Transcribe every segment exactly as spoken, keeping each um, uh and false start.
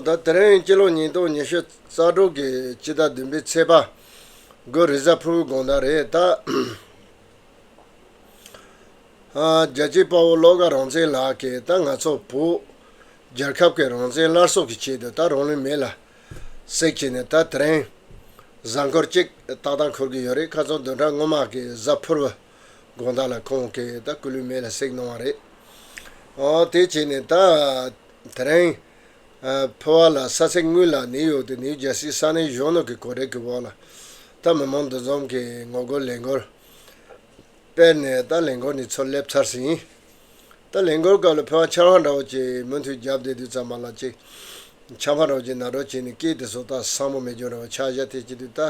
ད་དེ་རིང་སྤྱི་ལོ་ཉིས་སྟོང་ཉི་ཤུ་རྩ་དྲུག་གི་སྤྱི་ཟླ་བདུན་པའི་ཚེས་པ། དགུ་རེས་གཟའ་ཕུར་བུ་དགོང་དག་རེད་ད། ཨ། རྒྱལ་གཅེས་དཔའ་བོ་བློ་དགའ་རང་བཙན་ལགས་ཀྱིས་ད་ང་ཚོ་བོད་རྒྱལ་ཁབ་ཀྱི་རང་བཙན་སླར་གསོ་གི་ཆེད་དུ་ད་རང་ལུས་མེ་ལ་བསྲེགས་བྱས་ནས། ད་དེ་རིང་གཟའ་འཁོར་གཅིག་ཏག་ཏག་འཁོར་གྱི་ཡོད་རེད། ཁ་སང་བདུན་ཕྲག་སྔོན་མ་གི་གཟའ་ཕུར་བུ་དགོང་དག་ལ་ཁོང་གིས་ད་སྐུ་ལུས་མེ་ལ་བསྲེགས་གནང་བ་རེད། ཨོ། དེ་བྱས་ནས་ད་དེ་རིང་ཨ། ཕུ་བ་ལ་ས་ཚིགས་དངོས་ལ་གནས་ཡོད་དེ། ནིའུ་ཇར་སི་ས་གནས་གཞོན་ནུ་གི་གོ་སྒྲིག་གི་འོག་ལ་ད་མི་མང་འདུ་འཛོམས་ཀྱི་ངོ་རྒོལ་ལས་འགུལ་སྤེལ་ནས། ད་ལས་འགུལ་ནི་ཚུར་སླེབས་ཚར་ཟིན། ད་ལས་འགུལ་སྐབས་ལ་ཕུ་བ་ཆར་པ་འདྲ་བོ་ཅིག་མུ་མཐུད་བརྒྱབ་བསྡད་དུས་ཙམ་པ་ལ་ཅིག་ཆར་པ་འདྲ་བོ་ཅིག་ནག་འགྲོ་བྱས་ནས་སྐད་དེ་ཚོ་ད་སྲ་མོ་མེད་རྒྱུ་འདྲ་བོ་ཆགས་བཞག་དེ་བྱེད་དུས་ད་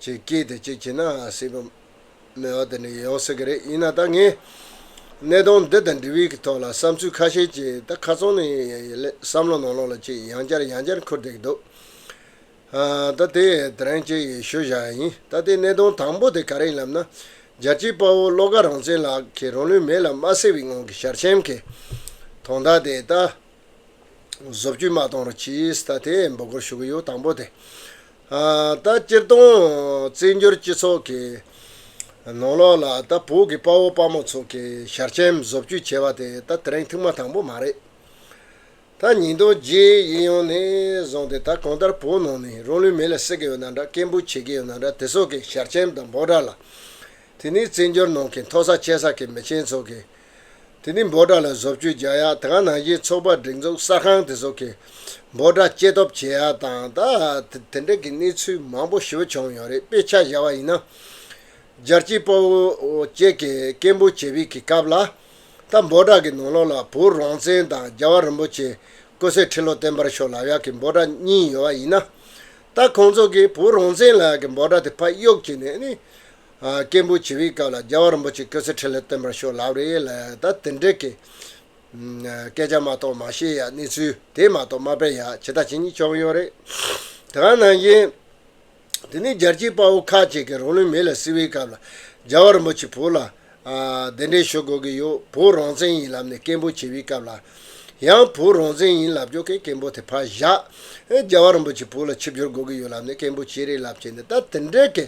ཅིག་སྐད་དེ་ཅིག་བྱས་ན་སྲིད་པ་མེད་པ་དེ་འདྲ་ཡོང་སྲིད་ཀྱི་རེད། ཡིན་ན་ད་ངས་གནད་དོན་འདི་དང་འབྲེལ་བའི་གི་ཐོག་ལ་བསམ་ཚུལ་ཁ་ཤས་ཅིག་ད་ཁ་སང་ནས་བསམ་བློ་ནང་ལོགས་ལ་ཅིག་ཡང་བསྐྱར་ཡང་བསྐྱར་འཁུར་བསྡད་ཀྱི་འདུག་ཨ། ད་དེ་དེ་རིང་ཅིག་ཞུ་བཞག་ཡིན། ད་དེ་གནད་དོན་དང་པོ་དེ་ག་རེ་ཡིན་ལབ་ན། རྒྱལ་གཅེས་དཔའ་བོ་བློ་དགའ་རང་བཙན་ལགས་ཀྱིས་རང་ལུས་མེ་ལ་མ་བསྲེགས་པའི་སྔོན་གྱི་ཞལ་ཆེམས་ཀྱི་དོན་དག་དེ་ད་བཟོ་བཅོས་མ་གཏོང་རོགས་གྱིས། ད་དེ་འབོད་སྐུལ་ཞུ་གི་ཡོད། དང་པོ་དེ། ཨ། ད་སྤྱིར་བཏང་བཙན་བྱོལ་སྤྱི་ཚོགས་ཀྱི་ནང་ལོགས་ལ་ད་བོད་ཀྱི་དཔའ་བོ་དཔའ་མོ་ཚོ་གི་ཞལ་ཆེམས་བཟོ་བཅོས་བྱས་པ་དེ་ད་དེ་རིང་ཐེངས་མ་དང་པོ་མ་རེད། ད་ཉིས་སྟོང་བརྒྱད་ཡིན་ཡོང་ནས་བཟུང་སྟེ། ད་གང་ལྟར་བོད་ནང་ནས་རང་ལུས་མེ་ལ་བསྲེགས་ཀྱི་ཡོད་ན་འདྲ། སྐད་འབོད་བྱེད་ཀྱི་ཡོད་ན་འདྲ། དེ་ཚོ་གི་ཞལ་ཆེམས་དང་འབོད་སྒྲ་ལ། དེ་ནས་བཙན་བྱོལ་ནང་གི་མཐོ་ས་ཆེ་ས་གི་མི་ཆེན་ཚོ་གི། དེ་ནས་འབོད་སྒྲ་ལ་བཟོ་བཅོས་རྒྱག་ཡ། དེ་ག་ནང་བཞིན་ཚོགས་པ་སྒྲིག་འཛུགས་གསར་ཁང་དེ་ཚོ་གི་འབོད་སྒྲ་སྐྱེ་སྟོབས་བྱེད་ཡ་དང་། ད་དེ་དེ་འདྲ་གི་གནས་ཚུལ་མང་པོ་ཞེ་པོ་བྱུང་ཡོད་རེད། དཔེ་ཆ་བཞག་པ་ཡིན་ན། རྒྱལ་གཅེས་དཔའ་བོ་བཅས་ཀྱིས་སྐད་འབོད་བྱེད་པའི་གི་སྐབས་ལ། ད་འབོད་སྒྲ་གི་ནང་ལོགས་ལ་བོད་རང་བཙན་དང་རྒྱལ་བ་རིན་པོ་ཆེ་སྐུ་ཚེ་ཁྲི་ལོ་བརྟན་པར་ཤོག་ལབ་ཡག་གི་འབོད་སྒྲ་གཉིས་ཡོད་པ་ཡིན་ན། ད་ཁོང་ཚོ་གིས་བོད་རང་བཙན་ལབ་ཡག་གི་འབོད་སྒྲ་དེ་ཕར་གཡུག་བྱས་ནས་ནི། ཨ། སྐད་འབོད་བྱེད་པའི་སྐབས་ལ་རྒྱལ་བ་རིན་པོ་ཆེ་སྐུ་ཚེ་ཁྲི་ལོ་བརྟན་པར་ཤོག་ལབ་རེད་ལབ། ད་དེ་འདྲ་གི་སྐད་ཆ་མ་གཏོགས་མ་བཤད་ཡག། གནས་ཚུལ་དེ་མ་གཏོགས་མ་སྤེལ་ཡག་ཇི་ལྟ་ཇི་སྙེད་བྱུང་ཡོད་རེད། དེ་ག་ནང་བཞིན། དེ་ནས་རྒྱལ་གཅེས་དཔའ་བོ་ཁག་ཅིག་གིས་རང་ལུས་མེ་ལ་བསྲེགས་པའི་སྐབས་ལ། རྒྱལ་བ་རིན་པོ་ཆེ་བོད་ལ། ཨ། གདན་འདྲེན་ཞུ་དགོས་ཀྱི་ཡོད། བོད་རང་བཙན་ཡིན་ལབ་ནས་སྐད་འབོད་བྱེད་པའི་སྐབས་ལ། ཡང་བོད་རང་བཙན་ཡིན་ལབ་རྒྱུ་གི་སྐད་འབོད་དེ་ཕར་བཞག་ཨེ། རྒྱལ་བ་རིན་པོ་ཆེ་བོད་ལ་ཆིབས་བསྒྱུར་དགོས་ཀྱི་ཡོད་ལབ་ནས་སྐད་འབོད་བྱས་རེད་ལབ་བྱས་ནས། ད་དེ་འདྲའི་གི།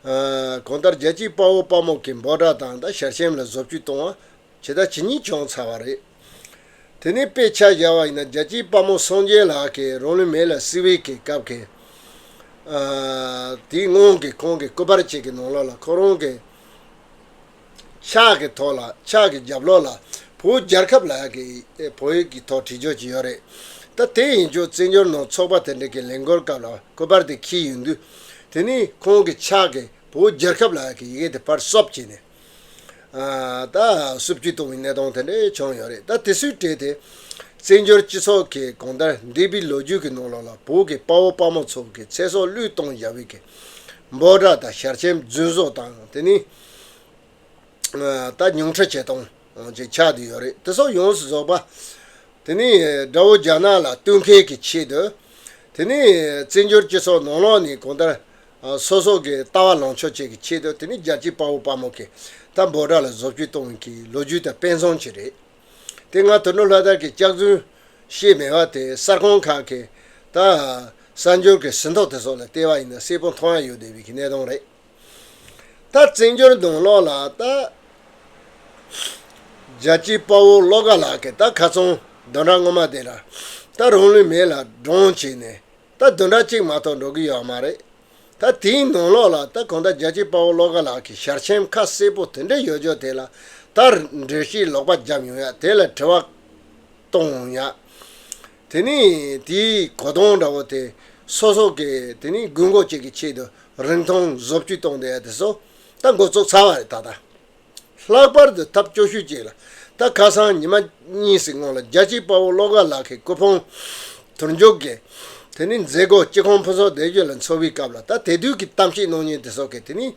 ཨ། གང་ལྟར་རྒྱལ་གཅེས་དཔའ་བོ་དཔའ་མོ་གི་འབོད་སྒྲ་དང་ད་ཞལ་ཆེམས་ལ་བཟོ་བཅོས་གཏོང་བ། ཇི་ལྟ་ཇི་སྙེད་བྱུང་ཚར་བ་རེད། དེ་ནས་དཔེ་ཆ་བཞག་པ་ཡིན་ན། རྒྱལ་གཅེས་དཔའ་མོ་སངས་རྒྱས་ལགས་ཀྱིས་རང་ལུས་མེ་ལ་བསྲེགས་པའི་གི་སྐབས་ཀྱི། ཨ། དེའི་སྔོན་གྱི་ཁོང་གི་སྐུ་པར་ཅིག་གི་ནང་ལོགས་ལ། ཁོ་རང་གི་ཕྱག་གི་ཐོག་ལ། ཕྱག་གི་རྒྱབ་ལོགས་ལ་བོད་རྒྱལ་ཁབ་ལབ་ཡག་གི་བོད་ཡིག་གི་ཐོག་བྲིས་རྒྱུ་ཅིག་ཡོད་རེད། ད་དེ་ཡིན་རྒྱུ་བཙན་བྱོལ་ནང་ཚོགས་པ་དེ་འདྲ་གི་ལས་འགུལ་སྐབས་ལ་སྐུ་པར་དེ་འཁྱེར་ཡོང་དུས། དེ་ནས་ཁོང་གི་ཕྱག་གི་བོད་རྒྱལ་ཁབ་ལབ་ཡག་གི་ཡི་གེ་དེ་ཕར་གསོབ་བྱས་ནས། ཨ། ད་བཟོ་བཅོས་གཏོང་བའི་གནད་དོན་དེ་འདྲ་བྱུང་ཡོད་རེད། ད་དེ་ཚོའི་གྲས་དེ་བཙན་བྱོལ་སྤྱི་ཚོགས་ཀྱི་གང་ལྟར་འདས་པའི་ལོ་རྒྱུས་ཀྱི་ནང་ལོགས་ལ་བོད་ཀྱི་དཔའ་བོ་དཔའ་མོ་ཚོ་གི་ཚེ་སྲོག་བློས་གཏོང་བཞག་པའི་གི་འབོད་སྒྲ་དང་ཞལ་ཆེམས་རྫུན་བཟོ་དང་། དེ་ནས་ཨ། ད་ཉུང་འཕྲི་བྱེད་སྟངས་ཅིག་ཆགས་བསྡད་ཡོད་རེད། དེ་སོགས་ཡོངས་སུ་རྫོགས་པ། དེ་ནས་དགྲ་བོ་རྒྱ་ནག་ལ་གཏོར་མཁན་གྱི་ཆེད་དུ། དེ་ནས་བཙན་བྱོལ་སྤྱི་ཚོགས་ནང་ལོགས་ནས་གང་ལྟར་ཨ། སོ་སོ་གི་ལྟ་བ་ལངས་ཕྱོགས་བཅས་ཀྱི་ཆེད་དུ། དེ་ནས་རྒྱལ་གཅེས་དཔའ་བོ་དཔའ་མོ་གི་ད་འབོད་སྒྲ་ལ་བཟོ་བཅོས་གཏོང་བའི་གི་ལོ་རྒྱུས་དང་དཔེ་མཚོན་ཅིག་རེད། དེ་སྔ་དོན་གྲུབ་ལྷ་དར་གྱིས་སྐྱག་རྫུན་བཤད་མེད་པ་དེ། གསར་ཁང་ཁག་གིས་ད་གསར་འགྱུར་གྱི་ཟིན་ཐོ་དེ་སོགས་ལ་བལྟས་པ་ཡིན་ན་གསལ་པོ་མཐོང་ཡ་ཡོད་བསྡད་པའི་གི་གནད་དོན་རེད། ད་བཙན་བྱོལ་ནང་ལོགས་ལ་ད་རྒྱལ་གཅེས་དཔའ་བོ་བློ་དགའ་ལགས་ཀྱིས་ད་ཁ་སང་བདུན་ཕྲག་སྔོན་མ་དེ་ལ་ད་རང་ལུས་མེ་ལ་སྒྲོན་བྱས་ནས། ད་བདུན་ཕྲག་གཅིག་མ་གཏོགས་འགྲོ་གི་ཡོད་མ་རེད། ད་དེའི་ནང་ལོགས་ལ་ད་གང་ལྟར་རྒྱལ་གཅེས་དཔའ་བོ་བློ་དགའ་ལགས་ཀྱི་ཞལ་ཆེམས་ཁ་གསལ་པོ་དེ་འདྲ་ཡོད་རྒྱུ་དེ་ལ་ད་འགྲེལ་བཤད་ལོག་པ་བརྒྱབ་ཡོང་ཡ། དེ་ལ་དྲི་བ་གཏོང་ཡ། དེ་ནས་དེའི་གོ་སྟངས་འདྲ་བོ་དེ་སོ་སོ་གི་དེ་ནས་དགོས་མཁོ་ཅིག་གི་ཆེད་དུ་རིན་ཐང་བཟོ་བཅོས་གཏོང་བསྡད་ཡ་དེ་ཚོ་ད་འགོ་བཙུགས་ཚར་བ་རེད་ད་ལྟ། ལྷག་པར་དུ་ཐབས་སྐྱོ་ཤོས་ཅིག་ལ། ད་ཁ་སང་ཉི་མ་གཉིས་ཙམ་སྔོན་ལ་རྒྱལ་གཅེས་དཔའ་བོ་བློ་དགའ་ལགས་ཀྱི་སྐུ་ཕུང་དུར་འཇུག་གི་དེ་ནས་མཛད་སྒོ་སྤྱི་ཁང་ཕུན་ཚོགས་སྡེ་བརྒྱད་ལ་འཚོགས་པའི་སྐབས་ལ། ད་དེ་དུས་ཀྱི་གཏམ་བཤད་གནང་མཁན་དེ་ཚོ་གིས་དེ་ནས་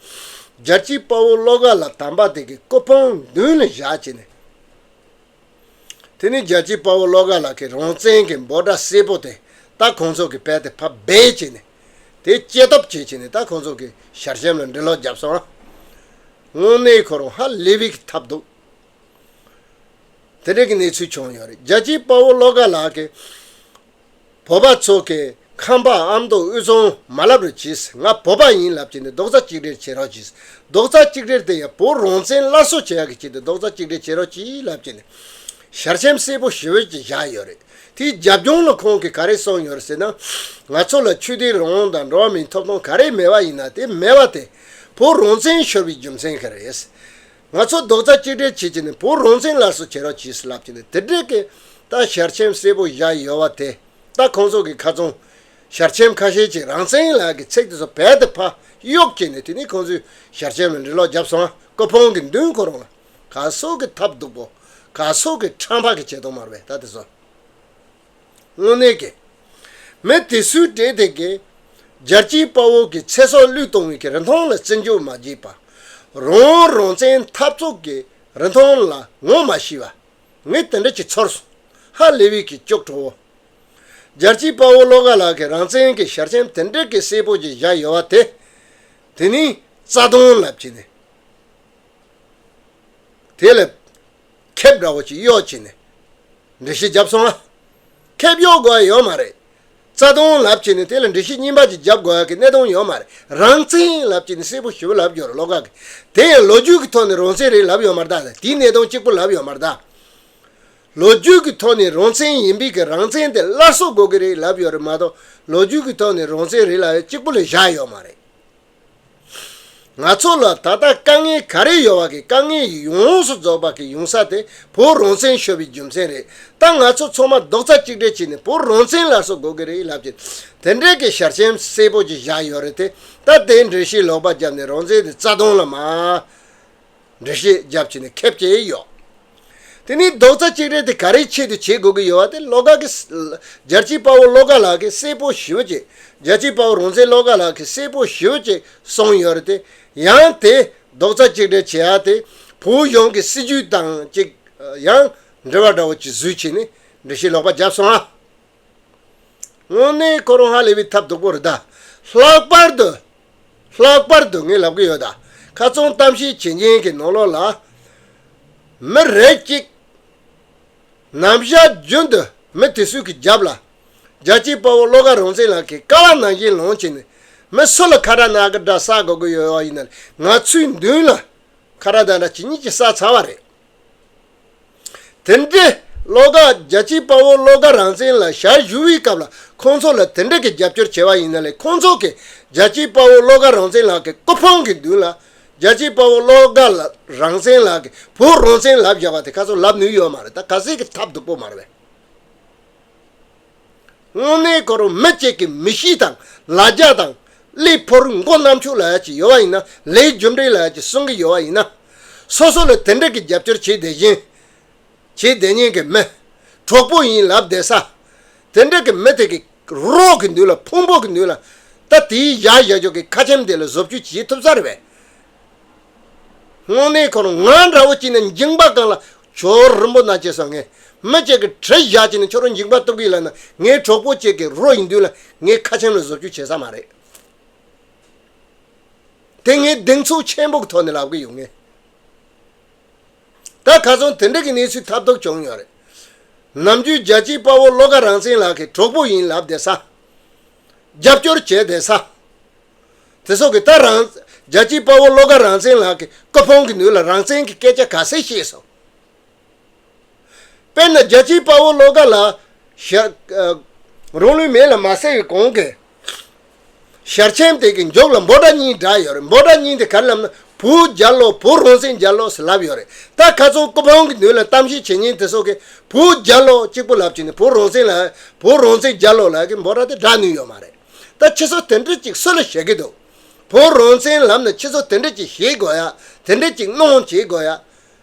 རྒྱལ་གཅེས་དཔའ་བོ་བློ་དགའ་ལགས་དམ་པ་དེ་གི་སྐུ་ཕུང་མདུན་ལ་བཞག་བྱས་ནས། དེ་ནས་རྒྱལ་གཅེས་དཔའ་བོ་བློ་དགའ་ལགས་ཀྱི་རང་བཙན་གྱི་འབོད་སྒྲ་གསལ་པོ་དེ་ད་ཁོང་ཚོ་གིས་རྦད་དེ་ཕར་སྦས་བྱས་ནས། དེ་སྐྱེ་སྟོབས་བྱས་བྱས་ནས་ད་ཁོང་ཚོ་གི་ཞལ་ཆེམས་ལ་འགྲེལ་ལོག་བརྒྱབ་སོང་། དངོས་གནས་ཁོ་རང་ཧ་ལས་པའི་གི་ཐབས་སྡུག་དེ་འདྲའི་གི་གནས་ཚུལ་བྱུང་ཡོད་རེད། རྒྱལ་གཅེས་དཔའ་བོ་བློ་དགའ་ལགས་ཀྱིས་ བོད་པ་ཚོ་གི་ཁམས་པ་ཨ་མདོ་དབུས་གཙང་མ་ལབ་རོགས་གྱིས། ང་བོད་པ་ཡིན་ལབ་ཀྱི་ནི་རྡོག་རྩ་གཅིག་སྒྲིལ་བྱེད་རོགས་གྱིས། རྡོག་རྩ་གཅིག་སྒྲིལ་དེ་ཡང་བོད་རང་བཙན་སླར་གསོ་བྱེད་ཡག་གི་ཆེད་དུ་རྡོག་རྩ་གཅིག་སྒྲིལ་བྱེད་རོགས་གྱིས་ལབ་ཀྱི་ནི་ཞལ་ཆེམས་གསལ་པོ་ཞེ་པོ་ཅིག་བཞག་ཡོད་རེད། དེའི་རྒྱབ་ལྗོངས་ལ་ཁོང་གིས་ག་རེ་གསུངས་ཡོད་རེད་ཟེར་ན། ང་ཚོ་ལ་ཆོས་དད་རང་དབང་དང་འགྲོ་བ་མིའི་ཐོབ་ཐང་ག་རེ་མེད་པ་ཡིན་ན། དེ་མེད་པ་དེ་བོད་རང་བཙན་ཤོར་བའི་རྒྱུ་མཚན་ག་རེ་རེད། ང་ཚོ་རྡོག་རྩ་གཅིག་སྒྲིལ་བྱེད་ཀྱི་ནི་བོད་རང་བཙན་སླར་གསོ་བྱེད་རོགས་གྱིས་ལབ་ཀྱི་ནི་དེ་འདྲའི་གི་ད་ཞལ་ཆེམས་གསལ་པོ་བཞག་ཡོད་པ་དེ། ད་ཁོང་ཚོ་གི་ཁ་ཚོང་ཞལ་ཆེམས་ཁ་ཤས་ཅིག་རང་བཙན་ལབ་ཀྱི་ཚིག་དེ་ཚོ་བལ་དུ་ཕར་གཡོག་བྱས་ནས། དེ་ནི་ཁོང་ཚོས་ཞལ་ཆེམས་ལ་འབྲི་ཀློག་བརྒྱབ་སོང་ཨ། ཀོ་ཕོང་གི་མདུན་ཁོ་རང་ལ་ག་སོག་གི་ཐབས་སྡུག་པོ། ག་སོག་གི་ཁྲམ་པ་གི་བྱེད་སྟངས་མ་རེད་པས་ད་དེ་ཚོ། དངོས་གནས་ཀྱི་མི་དེ་སུའི་གྲས་དེ་གི་རྒྱལ་གཅེས་དཔའ་བོ་གི་ཚེ་སྲོག་བློས་གཏོང་བའི་གི་རིན་ཐང་ལ་བརྩི་འཇོག་མ་བྱས་པ། རང་རང་བཙན་འཐབ་རྩོད་ཀྱི་རིན་ཐང་ལ་ངོ་མ་ཤེས་པ། ངས་དེ་འདྲ་ཅིག་ཚོར་སོང་། ཧ་ལས་པའི་གི་ལྕོགས་གྲོགས་པོ། རྒྱལ་གཅེས་དཔའ་བོ་བློ་དགའ་ལགས་ཀྱིས་རང་བཙན་གྱི་ཞལ་ཆེམས་དེ་འདྲ་གི་གསལ་པོ་ཅིག་བཞག་ཡོད་པ་དེ། དེ་ནི་རྩ་དོན་ལབ་ཀྱི་ནི། དེ་ལ་ཁེབས་འདྲ་བོ་ཅིག་གཡོག་བྱས་ནས་འགྲེལ་བཤད་བརྒྱབ་སོང་ཨ། ཁེབས་གཡོག་དགོས་ཡ་ཡོད་མ་རེད། རྩ་དོན་ལབ་བྱས་ནས་དེ་ལ་འགྲེལ་བཤད་རྙིང་པ་ཅིག་བརྒྱབ་དགོས་ཡ་གི་གནད་དོན་ཡོད་མ་རེད། རང་བཙན་ལབ་བྱས་ནས་གསལ་པོ་ཞེ་པོ་ལབ་ཡོད་རེད་བློ་དགའ་གི། དེ་ཡང་ལོ་རྒྱུས་ཀྱི་ཐོག་ནས་རང་བཙན་རེད་ལབ་ཡོད་མ་རེད་ད། དེའི་གནད་དོན་གཅིག་པུ་ལབ་ཡོད་མ་རེད་ད། ལོ་རྒྱུས་ཀྱི་ཐོག་ནས་རང་བཙན་ཡིན་པའི་གི་རང་བཙན་དེ་སླར་གསོ་དགོས་གི་རེད་ལབ་ཡོད་རེད་མ་གཏོགས། ལོ་རྒྱུས་ཀྱི་ཐོག་ནས་རང་བཙན་རེད་ལབ་ཡ་གཅིག་པུ་ལས་བཞག་ཡོད་མ་རེད། ང་ཚོ་ལ་ད་ལྟ་དཀའ་ངལ་ག་རེ་ཡོད་པ་གི་དཀའ་ངལ་ཡོངས་སུ་རྫོགས་པ་གི་ཡོང་ས་དེ་བོད་རང་བཙན་ཤོར་བའི་རྒྱུ་མཚན་རེད། ད་ང་ཚོ་ཚང་མ་རྡོག་རྩ་གཅིག་སྒྲིལ་བྱས་ནས་བོད་རང་བཙན་སླར་གསོ་དགོས་གི་རེད་ལབ་ཀྱི། དེ་འདྲའི་གི་ཞལ་ཆེམས་གསལ་པོ་ཅིག་བཞག་ཡོད་རེད་དེ། ད་དེ་འགྲེལ་བཤད་ལོག་པ་བརྒྱབ་ནས་རང་བཙན་དེ་རྩ་དོན་ལ་མ། འགྲེལ་བཤད་བརྒྱབ་བྱས་ནས་ཁེབས་བྱས་ཡོད། དེ་ནས་རྡོག་རྩ་གཅིག་སྒྲིལ་དེ་ག་རེའི་ཆེད་དུ་བྱེད་དགོས་ཀྱི་ཡོད་པ་དེ་བློ་དགའ་གི། རྒྱལ་གཅེས་དཔའ་བོ་བློ་དགའ་ལགས་ཀྱིས་གསལ་པོ་ཞེ་པོ་ཅིག་རྒྱལ་གཅེས་དཔའ་བོ་རང་བཙན་བློ་དགའ་ལགས་ཀྱིས་གསལ་པོ་ཞེ་པོ་ཅིག་གསུངས་ཡོད་རེད་དེ། ཡང་དེ་རྡོག་རྩ་གཅིག་སྒྲིལ་བྱེད་ཡ་དེ་བོད་གཞུང་གི་སྲིད་ཇུས་དང་ཅིག་ཡང་འབྲེལ་བ་འདྲ་བོ་ཅིག་བཟོས་བྱས་ནས་འགྲེལ་བཤད་ལོག་པ་བརྒྱབ་སོང་ཨ། དངོས་གནས་ཁོ་རང་ཧ་ལས་པའི་ཐབས་སྡུག་པོ་རེད་ད། ལྷག་པར་དུ། ལྷག་པར་དུ་ངས་ལབ་གི་ཡོད་ད། ཁ་ཚོང་གཏམ་བཤད་བྱེད་མཁན་གྱི་ནང་ལོགས་ལ། མི་རེ་གཅིག་ནམ་ཞག་རྒྱུན་དུ་མི་དེ་ཚོའི་གི་རྒྱབ་ལ། རྒྱལ་གཅེས་དཔའ་བོ་བློ་དགའ་རང་བཙན་ལགས་ཀྱིས་ཀ་བ་ནང་བཞིན་ལངས་བྱས་ནས། མི་སུ་ལ་ཁ་བྲལ་གནང་གི་འདྲ་ཟ་དགོས་ཀྱི་ཡོད་པ་ཡིན་ན། ང་ཚོའི་མདུན་ལ་ཁ་བྲལ་དང་འདྲ་ཇི་སྙེད་ཅིག་ཟ་ཚར་བ་རེད། དེ་འདྲའི་བློ་དགའ། རྒྱལ་གཅེས་དཔའ་བོ་བློ་དགའ་རང་བཙན་ལ་ཞལ་བཞུགས་པའི་སྐབས་ལ་ཁོང་ཚོ་ལ་དེ་འདྲ་གི་རྒྱབ་སྐྱོར་བྱས་པ་ཡིན་ན་ལས། ཁོང་ཚོ་གིས་རྒྱལ་གཅེས་དཔའ་བོ་བློ་དགའ་རང་བཙན་ལགས་ཀྱི་སྐུ་ཕུང་གི་མདུན་ལ། རྒྱལ་གཅེས་དཔའ་བོ་བློ་དགའ་ལ་རང་བཙན་ལགས་ཀྱིས་བོད་རང་བཙན་ལབ་བཞག་པ་དེ་ཁ་ཚོ་ལབ་ནུས་ཡོད་མ་རེད། ད་ག་ཚད་ཀྱི་ཐབས་སྡུག་པོ་མ་རེད་པས། དངོས་གནས་ཁོ་རང་མི་གཅིག་གི་མི་གཤིས་དང་ལ་རྒྱ་དང་། ཀླད་ཕོར་མགོ་གནམ་ཕྱོགས་ལབ་ཡ་ཅིག་ཡོད་པ་ཡིན་ན། ལས་རྒྱུ་འབྲས་ལབ་ཡ་ཅིག་གསུང་གི་ཡོད་པ་ཡིན་ན། སོ་སོ་ལ་དེ་འདྲ་གི་རྒྱབ་སྐྱོར་བྱེད་བསྡད་བཞིན། བྱེད་བསྡད་མཁན་གྱི་མི། གྲོགས་པོ་ཡིན་ལབ་བསྡད་ས། དེ་འདྲ་གི་མི་དེ་གི་རོགས་ཀྱི་མདུན་ལ། ཕུང་པོ་གི་མདུན་ལ། ད་དེའི་ཡ་ཡ་ཇོ་གི་ཁ་ཆེམས་དེ་ལ་བཟོ་བཅོས་བྱེད་ཐུབ་ས་རེད་པས། དངོས་གནས་ཁོ་རང་ང་འདྲ་བོ་ཅིག་ནི་འགྱིང་བག་གང་ལ་ཇོ་རིན་པོ་ན་བྱས་སོང་། ངས་མི་གཅིག་གི་གྲི་བཞག་བྱས་ནས་ཁྱོད་རང་འགྱིང་བག་གཏུབ་གི་ལབ་ན། ངའི་གྲོགས་པོ་གཅིག་གི་རོ་ཡི་མདུན་ལ་ངས་ཁ་ཆེམས་ལ་བཟོ་བཅོས་བྱེད་ས་མ་རེད། དེ་ངས་གདེང་ཚོད་ཆེན་པོ་གི་ཐོག་ནས་ལབ་གི་ཡོད། ངས་ད་ཁ་སང་དེ་འདྲ་གི་གནས་ཚུལ་ཐབས་སྡུག་བྱུང་ཡོད་རེད། ནམ་རྒྱུན་རྒྱལ་གཅེས་དཔའ་བོ་བློ་དགའ་རང་བཙན་ལགས་ཀྱི་གྲོགས་པོ་ཡིན་ལབ་བསྡད་ས། རྒྱབ་སྐྱོར་བྱས་བསྡད་ས། དེ་ཚོ་གི་ད་རང་། རྒྱལ་གཅེས་དཔའ་བོ་བློ་དགའ་རང་བཙན་ལགས་ཀྱི་སྐུ་ཕུང་གི་མདུན་ལ་རང་བཙན་གྱི་སྐད་ཆ་ག་ཚད་བཤད་སོང་། དཔེར་ན་རྒྱལ་གཅེས་དཔའ་བོ་བློ་དགའ་ལགས་ཞལ། ཨ། རང་ལུས་མེ་ལ་མ་བསྲེགས་པའི་གོང་གི་ཞལ་ཆེམས་དེ་གི་མཇུག་ལ་འབོད་སྒྲ་གཉིས་བསྒྲགས་ཡོད་རེད། འབོད་སྒྲ་གཉིས་དེ་ག་རེ་ལབ་ན། བོད་རྒྱལ་ལོ། བོད་རང་བཙན་རྒྱལ་ལོ་ཟེར་ལབ་ཡོད་རེད། ད་ཁ་སང་སྐུ་ཕུང་གི་མདུན་ལ་གཏམ་བཤད་བྱེད་མཁན་དེ་ཚོ་གིས་བོད་རྒྱལ་ལོ་གཅིག་པུ་ལབ་བྱས་ནས། བོད་རང་བཙན་ལ། བོད་རང་བཙན་རྒྱལ་ལོ་ལབ་གི་འབོད་སྒྲ་དེ་བསྒྲགས་ནུས་ཡོད་མ་རེད། ད་ཁྱེད་ཚོ་དེ་འདྲ་ཅིག་སུ་ལ་བཤད་གི་འདུག་བོད་རང་བཙན་ལབ་ན་ཁྱེད་ཚོ་དེ་འདྲ་ཅིག་བཤད་དགོས་ཡ། དེ་འདྲ་ཅིག་གནང་བྱེད་དགོས་ཡ།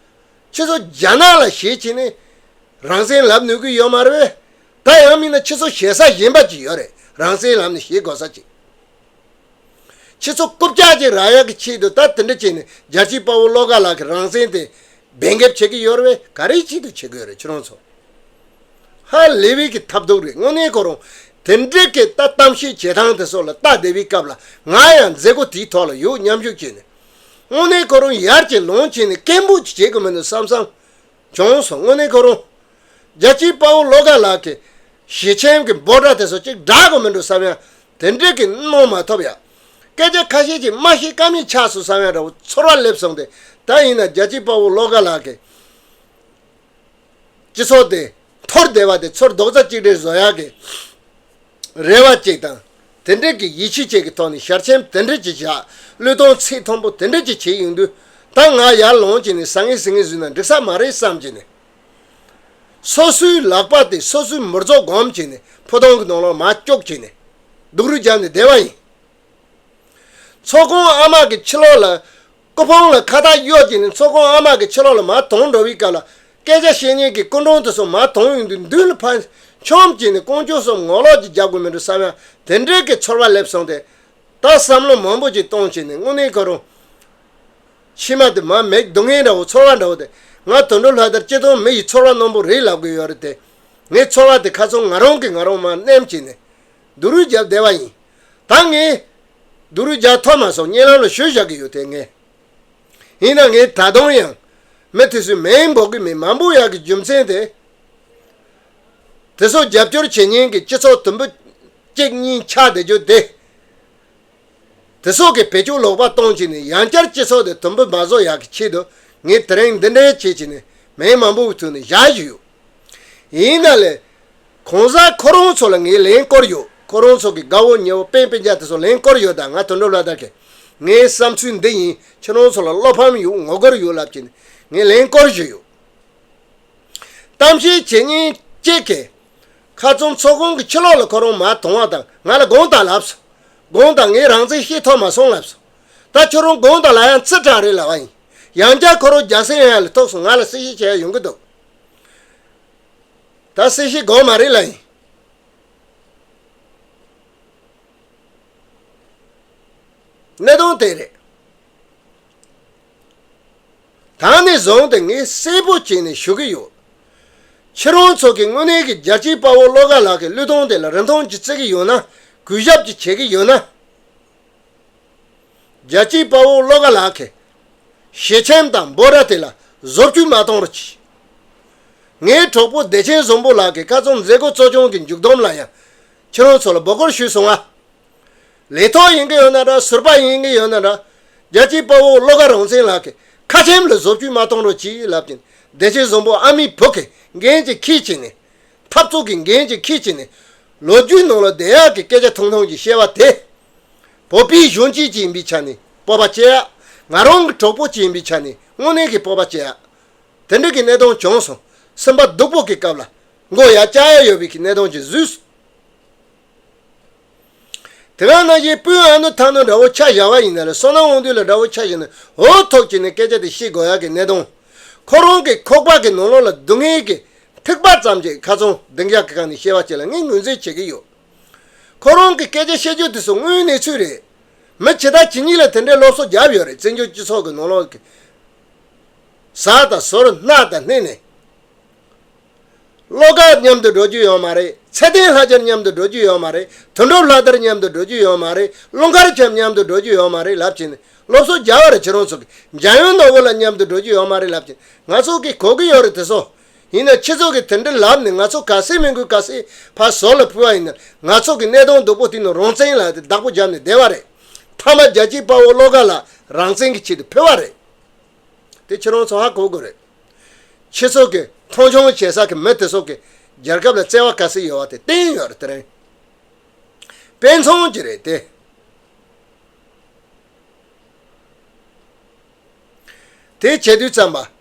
ཁྱེད་ཚོ་རྒྱ་ནག་ལ་བཤད་བྱས་ནས་རང་བཙན་ལབ་ནུས་ཀྱི་ཡོད་མ་རེད་པས། ད་ཡང་མིན་ན་ཁྱེད་ཚོ་བཤད་ས་གཞན་པ་ཅིག་ཡོད་རེད། རང་བཙན་ལབ་ནས་བཤད་དགོས་ས་ཅིག་ཁྱེད་ཚོ་རྐུབ་བཀྱག་ཅིག་རག་ཡག་གི་ཆེད་དུ་ད་དེ་འདྲ་བྱས་ནས་རྒྱལ་གཅེས་དཔའ་བོ་བློ་དགའ་ལགས་ཀྱི་རང་བཙན་དེ་འབེན་འགེབས་བྱེད་ཀྱི་ཡོད་རེད་པས། ག་རེའི་ཆེད་དུ་བྱེད་ཀྱི་ཡོད་རེད། ཁྱེད་རང་ཚོ། ཧ་ལས་པའི་གི་ཐབས་སྡུག་རེད། དངོས་གནས་ཁོ་རང་དེ་འདྲའི་གི་ད་གཏམ་བཤད་བྱེད་སྟངས་དེ་ཚོ་ལ་ལྟ་བསྡད་པའི་སྐབས་ལ། ང་ཡང་མཛད་སྒོ་དེའི་ཐོག་ལ་ཡོད། མཉམ་ཞུགས་བྱས་ནས། དངོས་གནས་ཁོ་རང་ཡར་གྱི་ལོང་བྱས་ནས་སྐད་འབོད་ཅིག་བྱེད་དགོས་མི་འདུག་བསམ་བསམ་བྱུང་སོང་། དངོས་གནས་ཁོ་རང་རྒྱལ་གཅེས་དཔའ་བོ་བློ་དགའ་ལགས་ཀྱི་ ཞེ་ཆེན་གྱི་འབོད་སྒྲ་དེ་ཚོ་གཅིག་སྒྲ་གོ་མི་འགྲོ་བསམ་ཡང་དེ་འདྲས་ཀྱི་གནང་མ་ཐུབ་ཡ། སྐད་ཆ་ཁ་ཤས་ཀྱིས་མ་ཤེས་ཀ་མེད་ཆགས་སོང་བསམ་ཡ་འདྲ་བོ་ཚོར་བ་སླེབས་སོང་སྟེ། ད་ཡིན་ན་རྒྱལ་གཅེས་དཔའ་བོ་བློ་དགའ་ལགས་ཀྱིས་སྤྱི་ཚོགས་དེ་འཐོར་བསྡད་པ་དེ་ཚུར་རྡོག་རྩ་གཅིག་སྒྲིལ་བཟོ་ཡག་གི་རེ་བ་གཅིག་དང་། དེ་འདྲས་ཀྱི་ཡིད་ཆེས་གཅིག་གི་ཐོག་ནས་ཞལ་ཆེམས་དེ་འདྲས་ཀྱི་བཞག་བློས་གཏོང་ཚིག་མཐོན་པོ་དེ་འདྲས་ཀྱི་བྱས་ཡོང་དུས། ད་ང་ཡར་ལངས་བྱས་ནས་ཟང་ངེ་ཟིང་ངེ་བཟོས་ན་འགྲིག་ས་མ་རེད་བསམ་བྱས་ནས། སོ་སོའི་ལག་པ་དེ་སོ་སོའི་མི་རྫོགས་སྒོམ་བྱས་ནས་ཕོ་བྲང་གི་ནང་ལོགས་མར་ཅོག་བྱས་ནས་སྡུག་རུས་བརྒྱབ་ནས་བསྡད་པ་ཡིན། ཚོགས་ཁང་ཨ་མ་གི་ཕྱི་ལོགས་ལ་སྐུ་ཕུང་ལ་ཁ་བཏགས་གཡོགས་བྱས་ནས་ཚོགས་ཁང་ཨ་མ་གི་ཕྱི་ལོགས་ལ་མར་དོང་འགྲོ་བའི་སྐབས་ལ་སྐད་ཆ་བཤད་མཁན་གྱི་སྐུ་མགྲོན་དེ་ཚོ་མར་དོང་ཡོང་དུས་མདུན་ལ་ཕར་མཆོངས་བྱས་ནས་ཀོང་ཇོ་གསུམ་ངོ་ལོག་ཅིག་རྒྱག་དགོས་མི་འགྲོ་བསམ་ཡང་དེ་འདྲའི་གི་ཚོར་བ་སླེབས་སོང་སྟེ། ད་བསམ་བློ་མང་པོ་ཅིག་གཏོང་བྱས་ནས་དངོས་གནས་ཁོ་རང་། ཕྱི་མ་དེ་མ་མེད་སྡུག་བསྔལ་འདྲ་བོ་ཚོར་བ་འདྲ་བོ་དེ། ང་དོན་གྲུབ་ལྷ་དར་སྤྱི་དོན་མི་ཡི་ཚོར་བ་རྣོན་པོ་རེད་ལབ་གི་ཡོད་རེད་དེ། ངའི་ཚོར་བ་དེ་ཁ་ཚོན་ང་རང་གིས་ང་རང་མར་མནན་བྱས་ནས་སྡུག་རུས་བརྒྱབ་བསྡད་པ་ཡིན། ད་ངས་སྡུག་རུས་རྒྱག་ཐུབ་མ་སོང་། གཉིད་ལམ་ལ་ཞུ་བཞག་གི་ཡོད་དེ་ངས། ཡིན་ན་ངས་ད་དུང་ཡང་མི་དེ་ཚོའི་མིང་འབོད་གི་མེད། མ་འབོད་ཡག་གི་རྒྱུ་མཚན་དེ། དེ་ཚོ་རྒྱབ་སྐྱོར་བྱེད་མཁན་གྱི་སྤྱི་ཚོགས་དུམ་བུ་གཅིག་གཉིས་ཆགས་བསྡད་རྒྱུ་དེ། དེ་ཚོ་གི་བེད་སྤྱོད་ལོག་པ་གཏོང་བྱས་ནས་ཡང་བསྐྱར་སྤྱི་ཚོགས་དེ་དུམ་བུ་མ་བཟོ་ཡག་གི་ཆེད་དུ་ངས་དེ་རིང་འདི་འདྲའི་བྱེད་བྱས་ནས་མིང་མང་པོའི་ཐོག་ནས་བཞག་བཞིན་ཡོད། ཡིན་ན་ལས། གང་ཟག་ཁོ་རང་ཚོ་ལ་ངས་ལན་བསྐོར་ཡོད། ཁོ་རང་ཚོ་གི་དགའ་བོ་ཉེ་བོ་སྤུན་སྤུན་ཀྱག་དེ་ཚོ་ལན་བསྐོར་ཡོད། ད་ང་དོན་གྲུབ་ལྷ་དར་གྱིས་ངའི་བསམ་ཚུལ་འདི་ཡིན། ཁྱེད་རང་ཚོ་ལ་བློ་ཕམ་ཡོད། ངོ་རྒོལ་ཡོད་ལབ་བྱས་ནས་ངས་ལན་བསྐོར་བཞིན་ཡོད། གཏམ་བཤད་བྱེད་མཁན་གཅིག་གིས་ཁ་ཚོན་ཚོགས་ཁང་གི་ཕྱི་ལོགས་ལ་ཁོ་རང་མར་དོང་བ་དང་ང་ལ་དགོངས་དག་ལབ་སོང་། དགོངས་དག་ངས་རང་བཙན་ཤེས་ཐུབ་མ་སོང་ལབ་སོང་། ད་ཁྱོད་རང་དགོངས་དག་ལབ་ཡང་ཚིག་དྲག་རེད་ལབ་པ་ཡིན། ཡང་བསྐྱར་ཁོ་རང་རྒྱ་སེ་ཡང་ཡ་ལ་ཐུག་སོང་། ང་ལ་གསལ་བཤད་བྱེད་ཡ་ཡོང་གི་འདུག་ད་གསལ་བཤད་དགོས་མ་རེད་ལབ་ཡིན། གནད་དོན་དེ་རེད། ད་ནས་བཟུང་སྟེ་ངས་གསལ་པོ་བྱས་ནས་ཞུ་གི་ཡོད། ཁྱེད་རང་ཚོ་གི་དངོས་གནས་ཀྱི་རྒྱལ་གཅེས་དཔའ་བོ་བློ་དགའ་ལགས་ཀྱི་བློས་གཏོང་དེ་ལ་རིན་ཐང་ཅིག་བརྩི་གི་ཡོད་ན། གུས་ཞབས་ཅིག་བྱེད་ཀྱི་ཡོད་ན། རྒྱལ་གཅེས་དཔའ་བོ་བློ་དགའ་ལགས་ཀྱི་ཞལ་ཆེམས་དང་འབོད་སྒྲ་དེ་ལ་བཟོ་བཅོས་མ་གཏོང་རོགས་གྱིས། ངའི་གྲོགས་པོ་བདེ་ཆེན་བཟང་པོ་ལགས་ཀྱིས་ཁ་སང་མཛད་སྒོ་གཙོ་སྐྱོང་གི་མཇུག་བསྡོམས་ལ་ཡང་ཁྱེད་རང་ཚོ་ལ་འབོད་སྐུལ་ཞུས་སོང་ང་། ལས་ཐོག་ཡིན་གྱི་ཡོད་ན་འདྲ། ཟུར་པ་ཡིན་གྱི་ཡོད་ན་འདྲ། རྒྱལ་གཅེས་དཔའ་བོ་བློ་དགའ་རང་བཙན་ལགས་ཀྱི་ཁ་ཆེམས་ལ་བཟོ་བཅོས་མ་གཏོང་རོགས་གྱིས་ལབ་ཀྱིན། བདེ་ཆེན་བཟང་པོ་ཨ་མའི་བུ་གི་འགན་ཅིག་འཁྱེར་བྱས་ནས། འཐབ་རྩོད་ཀྱི་འགན་ཅིག་འཁྱེར་བྱས་ནས། ལོ་རྒྱུས་ནང་ལ་བསྡད་ཡག་གི་སྐད་ཆ་ཐུང་ཐུང་ཅིག་བཤད་པ་དེ། བོད་པའི་གཞོན་སྐྱེས་ཅིག་ཡིན་པའི་ཆ་ནས་སྤོབས་པ་སྐྱེ་ཡག་ང་རང་གི་གྲོགས་པོ་ཅིག་ཡིན་པའི་ཆ་ནས་དངོས་གནས་ཀྱི་སྤོབས་པ་སྐྱེ་ཡག་དེ་འདྲ་གི་གནད་དོན་བྱུང་སོང་། སེམས་པ་སྡུག་པོ་གི་སྐབས་ལ་མགོ་ཡར་བཀྱག་ཡ་ཡོད་པའི་གི་གནད་དོན་ཅིག་བཟོས་སོང་། དེ་ག་ནང་བཞིན་སྤུན་ཨ་ནུ་ཐ་ནུ་འདྲ་བོ་ཆ་བཞག་པ་ཡིན་ན་ལ། བསོད་ནམས་དབང་འདུས་ལགས་འདྲ་བོ་ཆ་བཞག་ན་འུ་ཐུག་བྱས་ནས་སྐད་ཆ་དེ་བཤད་དགོས་ཡ་གི་གནད་དོན། ཁོ་རང་གི་ཁོག་པ་གི་ནང་ལོགས་ལ་སྡུག་བསྔལ་གི་ཐིགས་པ་ཙམ་ཅིག་ཁ་ཚོན་ལྡིང་ཡག་གི་སྒང་ནས་བཤད་པ་ཅིག་ལ་ངས་ངོས་འཛིན་བྱེད་ཀྱི་ཡོད། ཁོ་རང་གི་སྐད་ཆ་བཤད་རྒྱུ་དེ་ཚོ་དངོས་ཡོད་གནས་ཚུལ་རེད། མི་ཇི་ལྟ་ཇི་སྙེད་ལ་དེ་འདྲའི་སློབ་གསོ་བརྒྱབ་ཡོད་རེད། བཙན་བྱོལ་སྤྱི་ཚོགས་ཀྱི་ནང་ལོགས་ཀྱི་ཟ་དང་ཟོར་སྣ་དང་སྣེ་ནས། བློ་དགའ་མཉམ་དུ་འགྲོ་རྒྱུ་ཡོད་མ་རེད། ཚེ་བརྟན་ལྷ་རྒྱལ་མཉམ་དུ་འགྲོ་རྒྱུ་ཡོད་མ་རེད། དོན་གྲུབ་ལྷ་དར་མཉམ་དུ་འགྲོ་རྒྱུ་ཡོད་མ་རེད། ཀླུ་མཁར་བྱམས་མཉམ་དུ་འགྲོ་རྒྱུ་ཡོད་མ་རེད་ལབ་བྱས་ནས་སློབ་གསོ་རྒྱག་པ་རེད། ཁྱེད་རང་ཚོ་གི་འཇམ་དབྱངས་ནོར་བུ་ལགས་མཉམ་དུ་འགྲོ་རྒྱུ་ཡོད་མ་རེད་ལབ་བྱས། ང་ཚོ་གི་གོ་གི་ཡོད་རེད་དེ་ཚོ། ཡིན་ན་ཁྱེད་ཚོ་གི་དེ་འདྲ་ལབ་ནས་ང་ཚོ་ག་སེ་མི་དགོས་ག་སེ་ཕར་ཟུར་ལ་ཕུད་པ་ཡིན་ན། ང་ཚོ་གི་གནད་དོན་སྡུག་པོ་དེ་ནི་རང་བཙན་ལ་དེ་བདག་པོ་བརྒྱབ་ནས་བསྡད་པ་རེད། མཐའ་མ་རྒྱལ་གཅེས་དཔའ་བོ་བློ་དགའ་ལགས་རང་བཙན་གྱི་ཆེད་དུ་ཕུད་པ་རེད། དེ་ཁྱེད་རང་ཚོ་ཧ་གོ་དགོས་རེད། ཁྱེད་ཚོ་གི་མཐོང་ཆུང་བྱེད་ས་གི་མི་དེ་ཚོ་གི་རྒྱལ་ཁབ་ལ་བརྩེ་བ་ག་སེ་ཡོད་པ་དེ་བསྟན་ཡོད་རེད། དེ་རིང་དཔེ་མཚོན་གྱི་རེད་དེ། དེ་བྱེད་དུས་ཙམ་པ།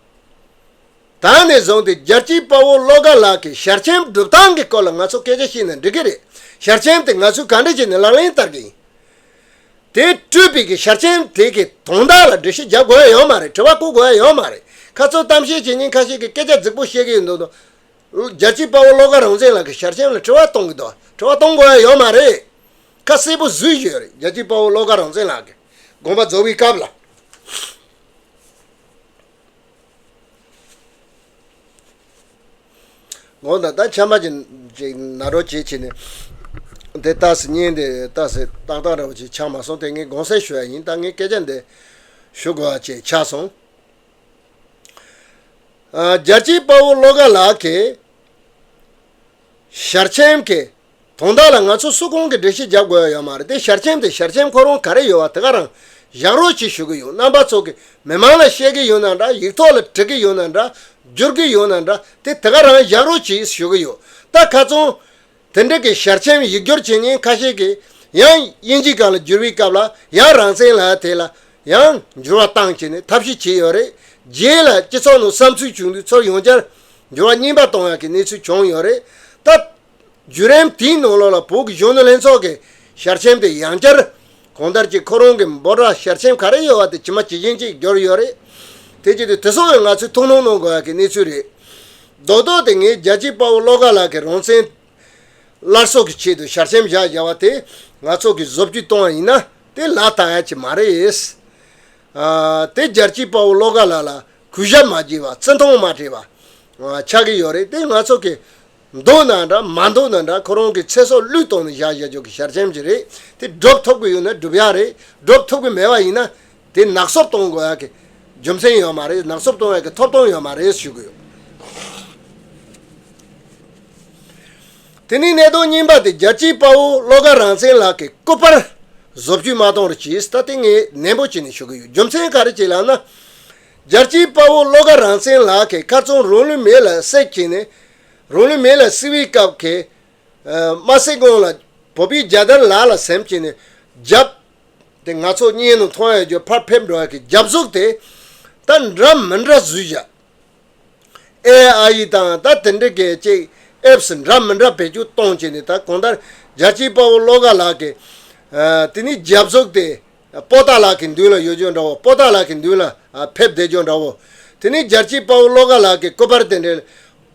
ད་ནས་བཟུང་སྟེ་རྒྱལ་གཅེས་དཔའ་བོ་བློ་དགའ་ལགས་ཀྱི་ཞལ་ཆེམས་སྒྲུབ་སྟངས་ཀྱི་སྐོར་ལ་ང་ཚོ་སྐད་ཆ་བཤད་ན་འགྲིག་གི་རེད། ཞལ་ཆེམས་དེ་ང་ཚོས་ག་འདྲ་བྱས་ནས་ལག་ལེན་བསྟར་གི་ཡིན། དེ་སྤྲོད་པའི་གི་ཞལ་ཆེམས་དེ་གི་དོན་དག་ལ་འགྲེལ་བཤད་རྒྱག་དགོས་ཡ་ཡོད་མ་རེད། དྲི་བ་བཀོད་དགོས་ཡ་ཡོད་མ་རེད། ཁ་ཚོན་གཏམ་བཤད་བྱེད་མཁན་ཁ་ཤས་ཀྱིས་སྐད་ཆ་རྫིག་པོ་བཤད་གི་ཡོད་འདུག་རྒྱལ་གཅེས་དཔའ་བོ་བློ་དགའ་རང་བཙན་ལགས་ཀྱི་ཞལ་ཆེམས་ལ་དྲི་བ་གཏོང་གི་འདུག་དྲི་བ་གཏོང་དགོས་ཡ་ཡོད་མ་རེད། ཁ་གསལ་པོ་བཟོས་ཡོད་རེད། རྒྱལ་གཅེས་དཔའ་བོ་བློ་དགའ་རང་བཙན་ལགས་ཀྱི་དགོངས་པ་རྫོགས་པའི་སྐབས་ལ། དགོངས་དག་ད་ཆམ་པ་ཅིག་ཅིག་ན་རོགས་བྱེད་བྱས་ནས། དེ་ཏག་སེ་བརྙན་དེ་ཏག་སེ་ཏག་ཏག་འདྲ་བོ་ཅིག་ཆགས་མ་སོང་། དེ་ངས་དགོངས་སེལ་ཞུ་ཡ་ཡིན། ད་ངས་སྐད་ཆ་འདི་ཞུ་དགོས་པ་ཅིག་ཆགས་སོང་། ཨ། རྒྱལ་གཅེས་དཔའ་བོ་བློ་དགའ་ལགས་ཀྱི་ ཞལ་ཆེམས་ཀྱི་དོན་དག་ལ་ང་ཚོ་སུ་གང་གིས་འགྲེལ་བཤད་རྒྱབ་དགོས་ཡ་ཡོད་མ་རེད། དེ་ཞལ་ཆེམས་དེ་ཞལ་ཆེམས་ཁོ་རང་ག་རེ་ཡོད་པ་དེ་ག་རང་བཞག་རོགས་གྱིས་ཞུ་གི་ཡོད། རྣམ་པ་ཚོ་གིས་མི་མང་ལ་བཤད་གི་ཡོད་ན་འདྲ། ཡིག་ཐོག་ལ་བྲི་གི་ཡོད་ན་འདྲ། བསྒྱུར་གི་ཡོད་ན་འདྲ། དེ་དེ་ག་རང་བཞག་རོགས་གྱིས་ཞུ་གི་ཡོད། ད་ཁ་སང་དེ་འདྲ་གི་ཞལ་ཆེམས་ཡིག་སྒྱུར་བྱེད་མཁན་ཁ་ཤས་ཀྱིས་ཡང་དབྱིན་ཇིའི་སྒང་ལ་བསྒྱུར་བའི་སྐབས་ལ་ཡང་རང་བཙན་ལབ་ཡ་དེ་ལ་ཡང་འགྱུར་བ་བཏང་བྱས་ནས་ཐབས་ཤེས་བྱས་ཡོད་རེད། རྗེས་ལ་སྤྱི་ཚོགས་ནང་བསམ་ཚུལ་བྱུང་དུས་ཚུར་ཡང་བསྐྱར་འགྱུར་བ་རྙིང་པ་གཏོང་ཡག་གི་གནས་ཚུལ་བྱུང་ཡོད་རེད། ད་བརྒྱུད་རིམ་དེའི་ནང་ལོགས་ལ་བོད་ཀྱི་གཞོན་ནུ་ལྷན་ཚོགས་ཀྱི་ཞལ་ཆེམས་དེ་ཡང་བསྐྱར་གང་ལྟར་གྱི་ཁོ་རང་གི་འབོད་སྒྲ་ཞལ་ཆེམས་ག་རེ་ཡོད་པ་དེ་ཇི་མ་ཇི་བཞིན་ཅིག་བསྒྱུར་ཡོད་རེད། དེ་བྱས་དུས་དེ་སོགས་ཡང་ང་ཚོས་ཐུགས་སྣང་གནང་དགོས་ཡག་གི་གནས་ཚུལ་རེད། རྡོག་རྡོག་དེ་ངས་རྒྱལ་གཅེས་དཔའ་བོ་བློ་དགའ་ལགས་ཀྱི་རང་བཙན་སླར་གསོ་གི་ཆེད་དུ་ཞལ་ཆེམས་བཞག་བཞག་པ་དེ་ང་ཚོ་གིས་བཟོ་བཅོས་གཏོང་བ་ཡིན་ན་དེ་ལག་བསྟར་ཡ་ཅིག་མ་རེད། ཨ། དེ་རྒྱལ་གཅེས་དཔའ་བོ་བློ་དགའ་ལགས་ལ་གུས་ཞབས་མ་བྱས་པ་བརྩི་མཐོང་མ་བྱས་པ་ཨ། ཆགས་ཀྱི་ཡོད་རེད། དེ་ང་ཚོ་གིས་འདོད་ན་འདྲ་མ་འདོད་ན་འདྲ་ཁོ་རང་གི་ཚེ་སྲོག་བློས་གཏོང་ནས་བཞག་བཞག་རྒྱུ་གི་ཞལ་ཆེམས་ཅིག་རེད། དེ་སྒྲུབ་ཐུབ་ཀྱི་ཡོད་ན་སྒྲུབ་ཡ་རེད། སྒྲུབ་ཐུབ་ཀྱི་མེད་པ་ཡིན་ན། དེ་ནག་སོབ་གཏོང་དགོས་ཡག་གི་རྒྱུ་མཚན་ཡོད་མ་རེད། ནག་སོབ་གཏོང་ཡག་གི་ཐོབ་ཐང་ཡོད་མ་རེད་ཞུ་གི་ཡོད། དེ་ནས་གནད་དོན་གཉིས་པ་དེ་རྒྱལ་གཅེས་དཔའ་བོ་བློ་དགའ་རང་བཙན་ལགས་ཀྱི་སྐུ་པར་བཟོ་བཅོས་མ་གཏོང་རོགས་གྱིས། ད་དེ་ངས་ནན་པོ་བྱས་ནས་ཞུ་གི་ཡོད། རྒྱུ་མཚན་ག་རེ་བྱས་ལབ་ན། རྒྱལ་གཅེས་དཔའ་བོ་བློ་དགའ་རང་བཙན་ལགས་ཀྱིས་ཁ་སང་རང་ལུས་མེ་ལ་བསྲེགས་བྱས་ནས་རང་ལུས་མེ་ལ་བསྲེགས་པའི་སྐབས་ཀྱི་དམར་སེར་གང་ལ་བོད་པའི་རྒྱལ་དར་ལག་ལ་ཟིན་བྱས་ནས་རྒྱབ། དེ་ང་ཚོ་བརྙན་ནང་མཐོང་ཡ་རྒྱུ་ཕར་ཕེབས་འགྲོ་ཡ་གི་རྒྱབ་གཟུགས་དེ་ད་འདྲ་མི་འདྲ་བཟོས་བཞག་ཨེ་ཨ་ཡི་དང་ད་དེ་འདྲ་གི་ཅིག་ཨེབ་སི་འདྲ་མི་འདྲ་བེད་སྤྱོད་གཏོང་བྱས་ནས། ད་གང་ལྟར་རྒྱལ་གཅེས་དཔའ་བོ་བློ་དགའ་ལགས་ཀྱི་ཨ། དེ་ནི་རྒྱབ་གཟུགས་དེ་པོ་ཏཱ་ལ་གི་མདུན་ལ་ཡོད་རྒྱུ་འདྲ་བོ། པོ་ཏཱ་ལ་གི་མདུན་ལ་ཨ། ཕེབས་བསྡད་རྒྱུ་འདྲ་བོ། དེ་ནི་རྒྱལ་གཅེས་དཔའ་བོ་བློ་དགའ་ལགས་ཀྱི་སྐུ་པར་དེ་འདྲ་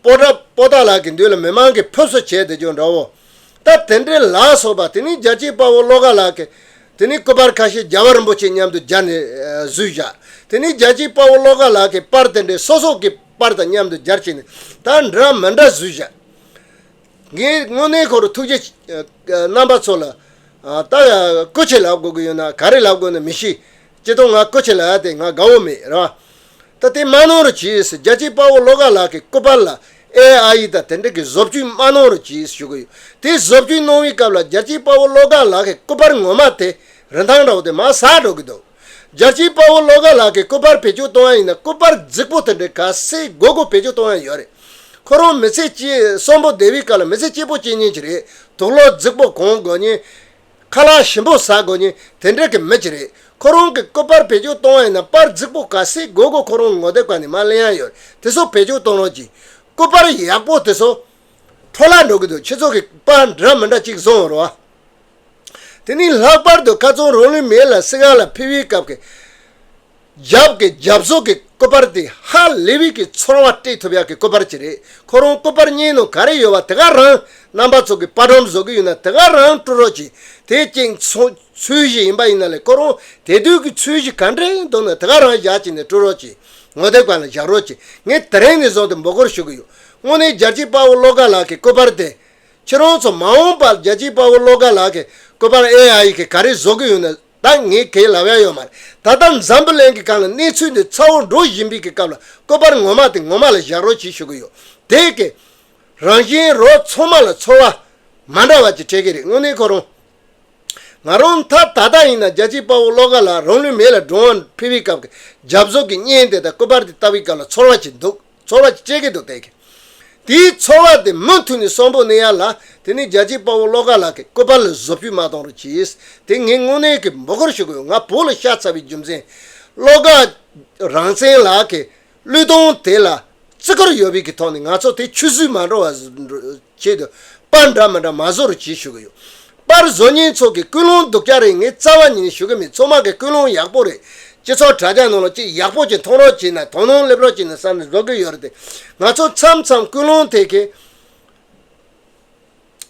པོ་ཏཱ་པོ་ཏཱ་ལ་གི་མདུན་ལ་མི་མང་གིས་ཕེབས་བསུ་བྱས་བསྡད་རྒྱུ་འདྲ་བོ། ད་དེ་འདྲའི་ལ་སོགས་པ། དེ་ནི་རྒྱལ་གཅེས་དཔའ་བོ་བློ་དགའ་ལགས་ཀྱི་དེ་ནི་སྐུ་པར་ཁ་ཤས་རྒྱལ་བ་རིན་པོ་ཆེ་མཉམ་དུ་སྦྱར་ནས་ཨ། བཟོས་བཞག་དེ་ནི་རྒྱལ་གཅེས་དཔའ་བོ་བློ་དགའ་ལགས་ཀྱི་པར་དེ་འདྲའི་སོ་སོ་གི་པར་དང་མཉམ་དུ་སྦྱར་བྱས་ནས་ད་འདྲ་མི་འདྲ་བཟོས་བཞག་ངས་དངོས་གནས་ཁོ་རང་ཐུགས་རྗེ་ཆེ། རྣམ་པ་ཚོ་ལ་ཨ། ད་ཡ་སྐུ་མཁྱེན་ལབ་དགོས་ཀྱི་ཡོད་ན་ག་རེ་ལབ་དགོས་ན་མི་ཤེས། སྤྱིར་བཏང་ང་སྐུ་མཁྱེན་ལབ་ཡ་དེ་ང་དགའ་བོ་མེད་རེད་བ། ད་དེ་མ་གནང་རོགས་གྱིས། རྒྱལ་གཅེས་དཔའ་བོ་བློ་དགའ་ལགས་ཀྱི་སྐུ་པར་ལ་ཨེ་ཨ་ཡི་ད་དེ་འདྲ་གི་བཟོ་བཅོས་མ་གནང་རོགས་གྱིས་ཞུ་གི་ཡོད། དེ་བཟོ་བཅོས་གནང་བའི་སྐབས་ལ་རྒྱལ་གཅེས་དཔའ་བོ་བློ་དགའ་ལགས་ཀྱི་སྐུ་པར་ངོ་མ་དེ་རིན་ཐང་འདྲ་བོ་དེ་མར་ཟག་འགྲོ་གི་འདུག་རྒྱལ་གཅེས་དཔའ་བོ་བློ་དགའ་ལགས་ཀྱི་སྐུ་པར་བེད་སྤྱོད་གཏོང་ཡ་ཡིན་ན་སྐུ་པར་རྫིག་པོ་དེ་འདྲ་ག་ཚོད་དགོས་དགོས་བེད་སྤྱོད་གཏོང་ཡ་ཡོད་རེད། ཁོ་རང་མི་ཚེ་སྐྱེལ་གསོན་པོ་བསྡད་པའི་སྐབས་ལ་མི་ཚེ་སྐྱིད་པོ་སྐྱེལ་མཁན་ཅིག་རེད། དུག་ལོག་རྫིག་པོ་གོན་དགོས་མཁན། ཁ་ལག་ཞིམ་པོ་ཟ་དགོས་མཁན་དེ་འདྲ་གི་མི་ཅིག་རེད། ཁོ་རང་གི་སྐུ་པར་བེད་སྤྱོད་གཏོང་བ་ཡིན་ན་པར་རྫིག་པོ་ག་ཚོད་དགོས་དགོས་ཁོ་རང་ངོ་དེབ་སྒང་ནས་མར་ལེན་ཡ་ཡོད། དེ་ཚོ་བེད་སྤྱོད་གཏོང་རོགས་གྱིས། སྐུ་པར་ཡག་པོ་དེ་ཚོ་འཕྲོ་བརླག་འགྲོ་གི་འདུག་ཁྱེད་ཚོ་གི་པར་འདྲ་མི་འདྲ་ཅིག་བཟོ་འོང་རོགས། དེ་ནས་ལྷག་པར་དུ་ཁ་སང་རང་ལུས་མེ་ལ་བསྲེགས་ཡ་ལ་ཕུལ་བའི་སྐབས་ཀྱི་རྒྱབ་ཀྱི་རྒྱབ་གཟུགས་ཀྱི་སྐུ་པར་དེ་ཧ་ལས་པའི་གི་ཚོར་བ་སྤྲད་ཐུབ་ཡག་གི་སྐུ་པར་ཅིག་རེད། ཁོ་རང་སྐུ་པར་བརྙན་ནང་ག་རེ་ཡོད་པ་དེ་ག་རང་རྣམ་པ་ཚོ་གི་པར་སྒྲོམ་བཟོ་གི་ཡོད་ན་དེ་ག་རང་སྤྲོད་རོགས་གྱིས། དེ་ཅིག་ཚོ་ཚོས་གཞི་ཡིན་པ་ཡིན་ན་ལས་ཁོ་རང་དེ་དུས་ཀྱི་ཚོས་གཞི་ག་འདྲ་འདུག་ན་དེ་ག་རང་བཞག་བྱས་ནས་སྤྲོད་རོགས་གྱིས། ངོ་དེབ་སྒང་ལ་བཞག་རོགས་གྱིས། ངས་དེ་རིང་ནས་བཟུང་སྟེ་འབོད་སྐུལ་ཞུ་གི་ཡོད། དངོས་གནས་རྒྱལ་གཅེས་དཔའ་བོ་བློ་དགའ་ལགས་ཀྱི་སྐུ་པར་དེ། ཁྱེད་རང་ཚོ་མ་འོངས་པར་རྒྱལ་གཅེས་དཔའ་བོ་བློ་དགའ་ལགས་ཀྱི་སྐུ་པར་ཨེ་ཨའི་གིས་ག་རེ་བཟོ་གི་ཡོད་ན། ད་ངས་གང་ལབ་ཡ་ཡོད་མ་རེད། ད་ལྟ་འཛམ་བུ་གླིང་གི་སྒང་ལ་གནས་ཚུལ་འདི་ཚ་བོ་འགྲོ་བཞིན་པའི་གི་སྐབས་ལ་སྐུ་པར་ངོ་མ་དེ་ངོ་མ་ལ་བཞག་རོགས་གྱིས་ཞུ་གི་ཡོད། དེ་གི་རང་བཞིན་རོགས་ཚང་མ་ལ་ཚོར་བ་མ་འདྲ་བ་ཅིག་སྤྲད་གི་རེད། དངོས་གནས་ཁོ་རང་ང་རང་ད་ད་ལྟ་ཡིན་ན་རྒྱལ་གཅེས་དཔའ་བོ་བློ་དགའ་ལགས་རང་ལུས་མེ་ལ་སྒྲོན་ཕུལ་བའི་སྐབས་ཀྱི་རྒྱབ་གཟུགས་ཀྱི་བརྙན་དེ་དང་སྐུ་པར་དེ་ལྟ་བའི་སྐབས་ལ་ཚོར་བ་ཅིག་འདུག་ཚོར་བ་ཅིག་སྤྲད་ཀྱི་འདུག་དེ་གི། དེའི་ཚོར་བ་དེ་མུ་མཐུད་ནས་གསོན་པོ་གནས་ཡ་ལ་དེ་ནི་རྒྱལ་གཅེས་དཔའ་བོ་བློ་དགའ་ལགས་ཀྱི་སྐུ་པར་ལ་བཟོ་བཅོས་མ་གཏོང་རོགས་གྱིས། དེ་ངས་དངོས་གནས་ཀྱི་འབོད་སྐུལ་ཞུ་གི་ཡོད། ང་བོད་ལ་ཤ་ཚ་བའི་རྒྱུ་མཚན། བློ་དགའ་རང་བཙན་ལགས་ཀྱི་བློས་གཏོང་དེ་ལ་བརྩི་བཀུར་ཡོད་པའི་གི་ཐོག་ནས་ང་ཚོ་དེ་ཆུད་ཟོས་མ་འགྲོ་བ་ཆེད་དུ་པར་འདྲ་མི་འདྲ་མ་བཟོ་རོགས་གྱིས་ཞུ་གི་ཡོད། པར་བཟོ་མཁན་ཚོ་གི་ཀུན་སློང་སྡུག་ཅག་རེད། ངས་རྩ་བ་ཉིད་ནས་ཞུ་གི་མེད། ཚང་མ་གི་ཀུན་སློང་ཡག་པོ་རེད། སྤྱི་ཚོགས་དྲ་རྒྱ་ནང་ལ་ཅིག་ཡག་པོ་ཅིག་མཐོང་རོགས་བྱས་ན། དོ་སྣང་སླེབས་རོགས་བྱས་ན་བསམ་ནས་བཟོ་གི་ཡོད་རེད་དེ། ང་ཚོ་མཚམས་མཚམས་ཀུན་སློང་དེ་གི་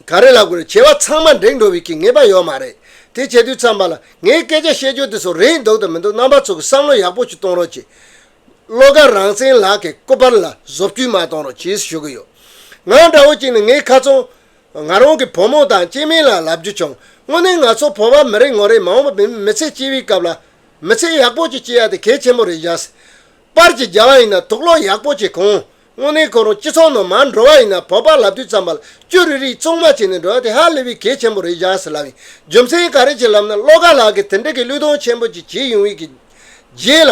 ག་རེ་ལབ་དགོས་རེད། བྱ་བ་ཚང་མ་འགྲིག་འགྲོ་བའི་གི་ངེས་པ་ཡོད་མ་རེད། དེ་བྱེད་དུས་ཙམ་པ་ལ་ངའི་སྐད་ཆ་བཤད་རྒྱུ་དེ་ཚོ་རེད་འདུག་དང་མི་འདུག་རྣམ་པ་ཚོ་གི་བསམ་བློ་ཡག་པོ་ཅིག་གཏོང་རོགས་གྱིས། བློ་དགའ་རང་བཙན་ལགས་ཀྱི་སྐུ་པར་ལ་བཟོ་བཅོས་མ་གཏོང་རོགས་གྱིས་ཞུ་གི་ཡོད། ང་འདྲ་བོ་ཅིག་ནི་ངས་ཁ་སང་ང་རང་གི་བུ་མོ་དང་སྐྱེ་དམན་ལ་ལབ་རྒྱུ་བྱུང་། དངོས་གནས་ང་ཚོ་བོད་པ་མི་རེ་ངོ་རེ་མ་འོངས་པ་མི་མི་ཚེ་སྐྱེལ་བའི་སྐབས་ལ་མི་ཚེ་ཡག་པོ་ཅིག་སྐྱེལ་ཡ་དེ་གལ་ཆེན་པོ་རེད་བཞག་པར་ཅིག་རྒྱག་པ་ཡིན་ན་དུག་ལོག་ཡག་པོ་ཅིག་གོན། དངོས་གནས་ཁོ་རང་སྤྱི་ཚོགས་ནང་མར་འགྲོ་བ་ཡིན་ན་བོད་པ་ལབ་དུས་ཙམ་པ་ལ་ཅོ་རི་རི་བཙོང་མ་བྱས་ནས་འགྲོ་བ་དེ་ཧ་ལས་པའི་གལ་ཆེན་པོ་རེད་བཞག་ཟེར་ལབ་ཡིན། རྒྱུ་མཚན་ག་རེ་བྱས་ལབ་ན་བློ་དགའ་ལགས་ཀྱིས་དེ་འདྲ་གི་བློས་གཏོང་ཆེན་པོ་ཅིག་བྱས་ཡོང་བའི་གི་རྗེས་ལ།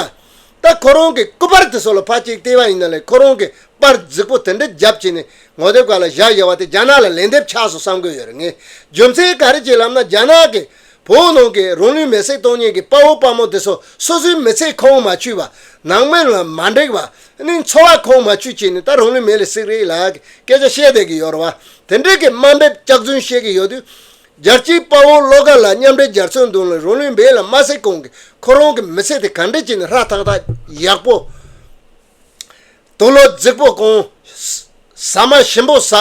ད་ཁོ་རང་གི་སྐུ་པར་དེ་ཚོ་ལ་ཕར་ཅིག་བལྟས་པ་ཡིན་ན་ལས་ཁོ་རང་གི་པར་རྫིག་པོ་དེ་འདྲ་བརྒྱབ་བྱས་ནས་ངོ་དེབ་སྒང་ལ་བཞག་ཡོད་པ་དེ་རྒྱ་ནག་ལ་ལན་འདེབས་ཆགས་སོང་བསམ་གི་ཡོད་རེད་ངས། རྒྱུ་མཚན་ག་རེ་བྱས་ལབ་ན་རྒྱ་ནག་གི་བོད་ནང་གི་རང་ལུས་མེར་སྲེག་གཏོང་མཁན་གྱི་དཔའ་བོ་དཔའ་མོ་དེ་ཚོ་སོ་སོའི་མི་ཚེ་ཁོང་མ་ཆུད་པ། ནང་མི་ལ་མ་འགྲིག་པ། ནི་འཚོ་བ་ཁོང་མ་ཆུད་བྱས་ནས་ད་རང་ལུས་མེ་ལ་སྲེག་རེད་ལབ་ཀྱི་སྐད་ཆ་བཤད་བསྡད་ཀྱི་ཡོད་རེད་བ། དེ་འདྲའི་གི་དམའ་འབེབས་སྐྱག་རྫུན་བཤད་ཀྱི་ཡོད་དུས། རྒྱལ་གཅེས་དཔའ་བོ་བློ་དགའ་ལགས་མཉམ་འབྲེལ་རྒྱལ་ཚོགས་མདུན་ལ་རང་ལུས་མེ་ལ་མ་སྲེག་གོང་གི་ཁོ་རང་གི་མི་ཚེ་དེ་ག་འདྲ་བྱས་ནས་ཧྲ་ཐག་ཐག་ཡག་པོ། དུག་ལོག་རྫིག་པོ་གང་། ཟ་མ་ཞིམ་པོ་ཟ་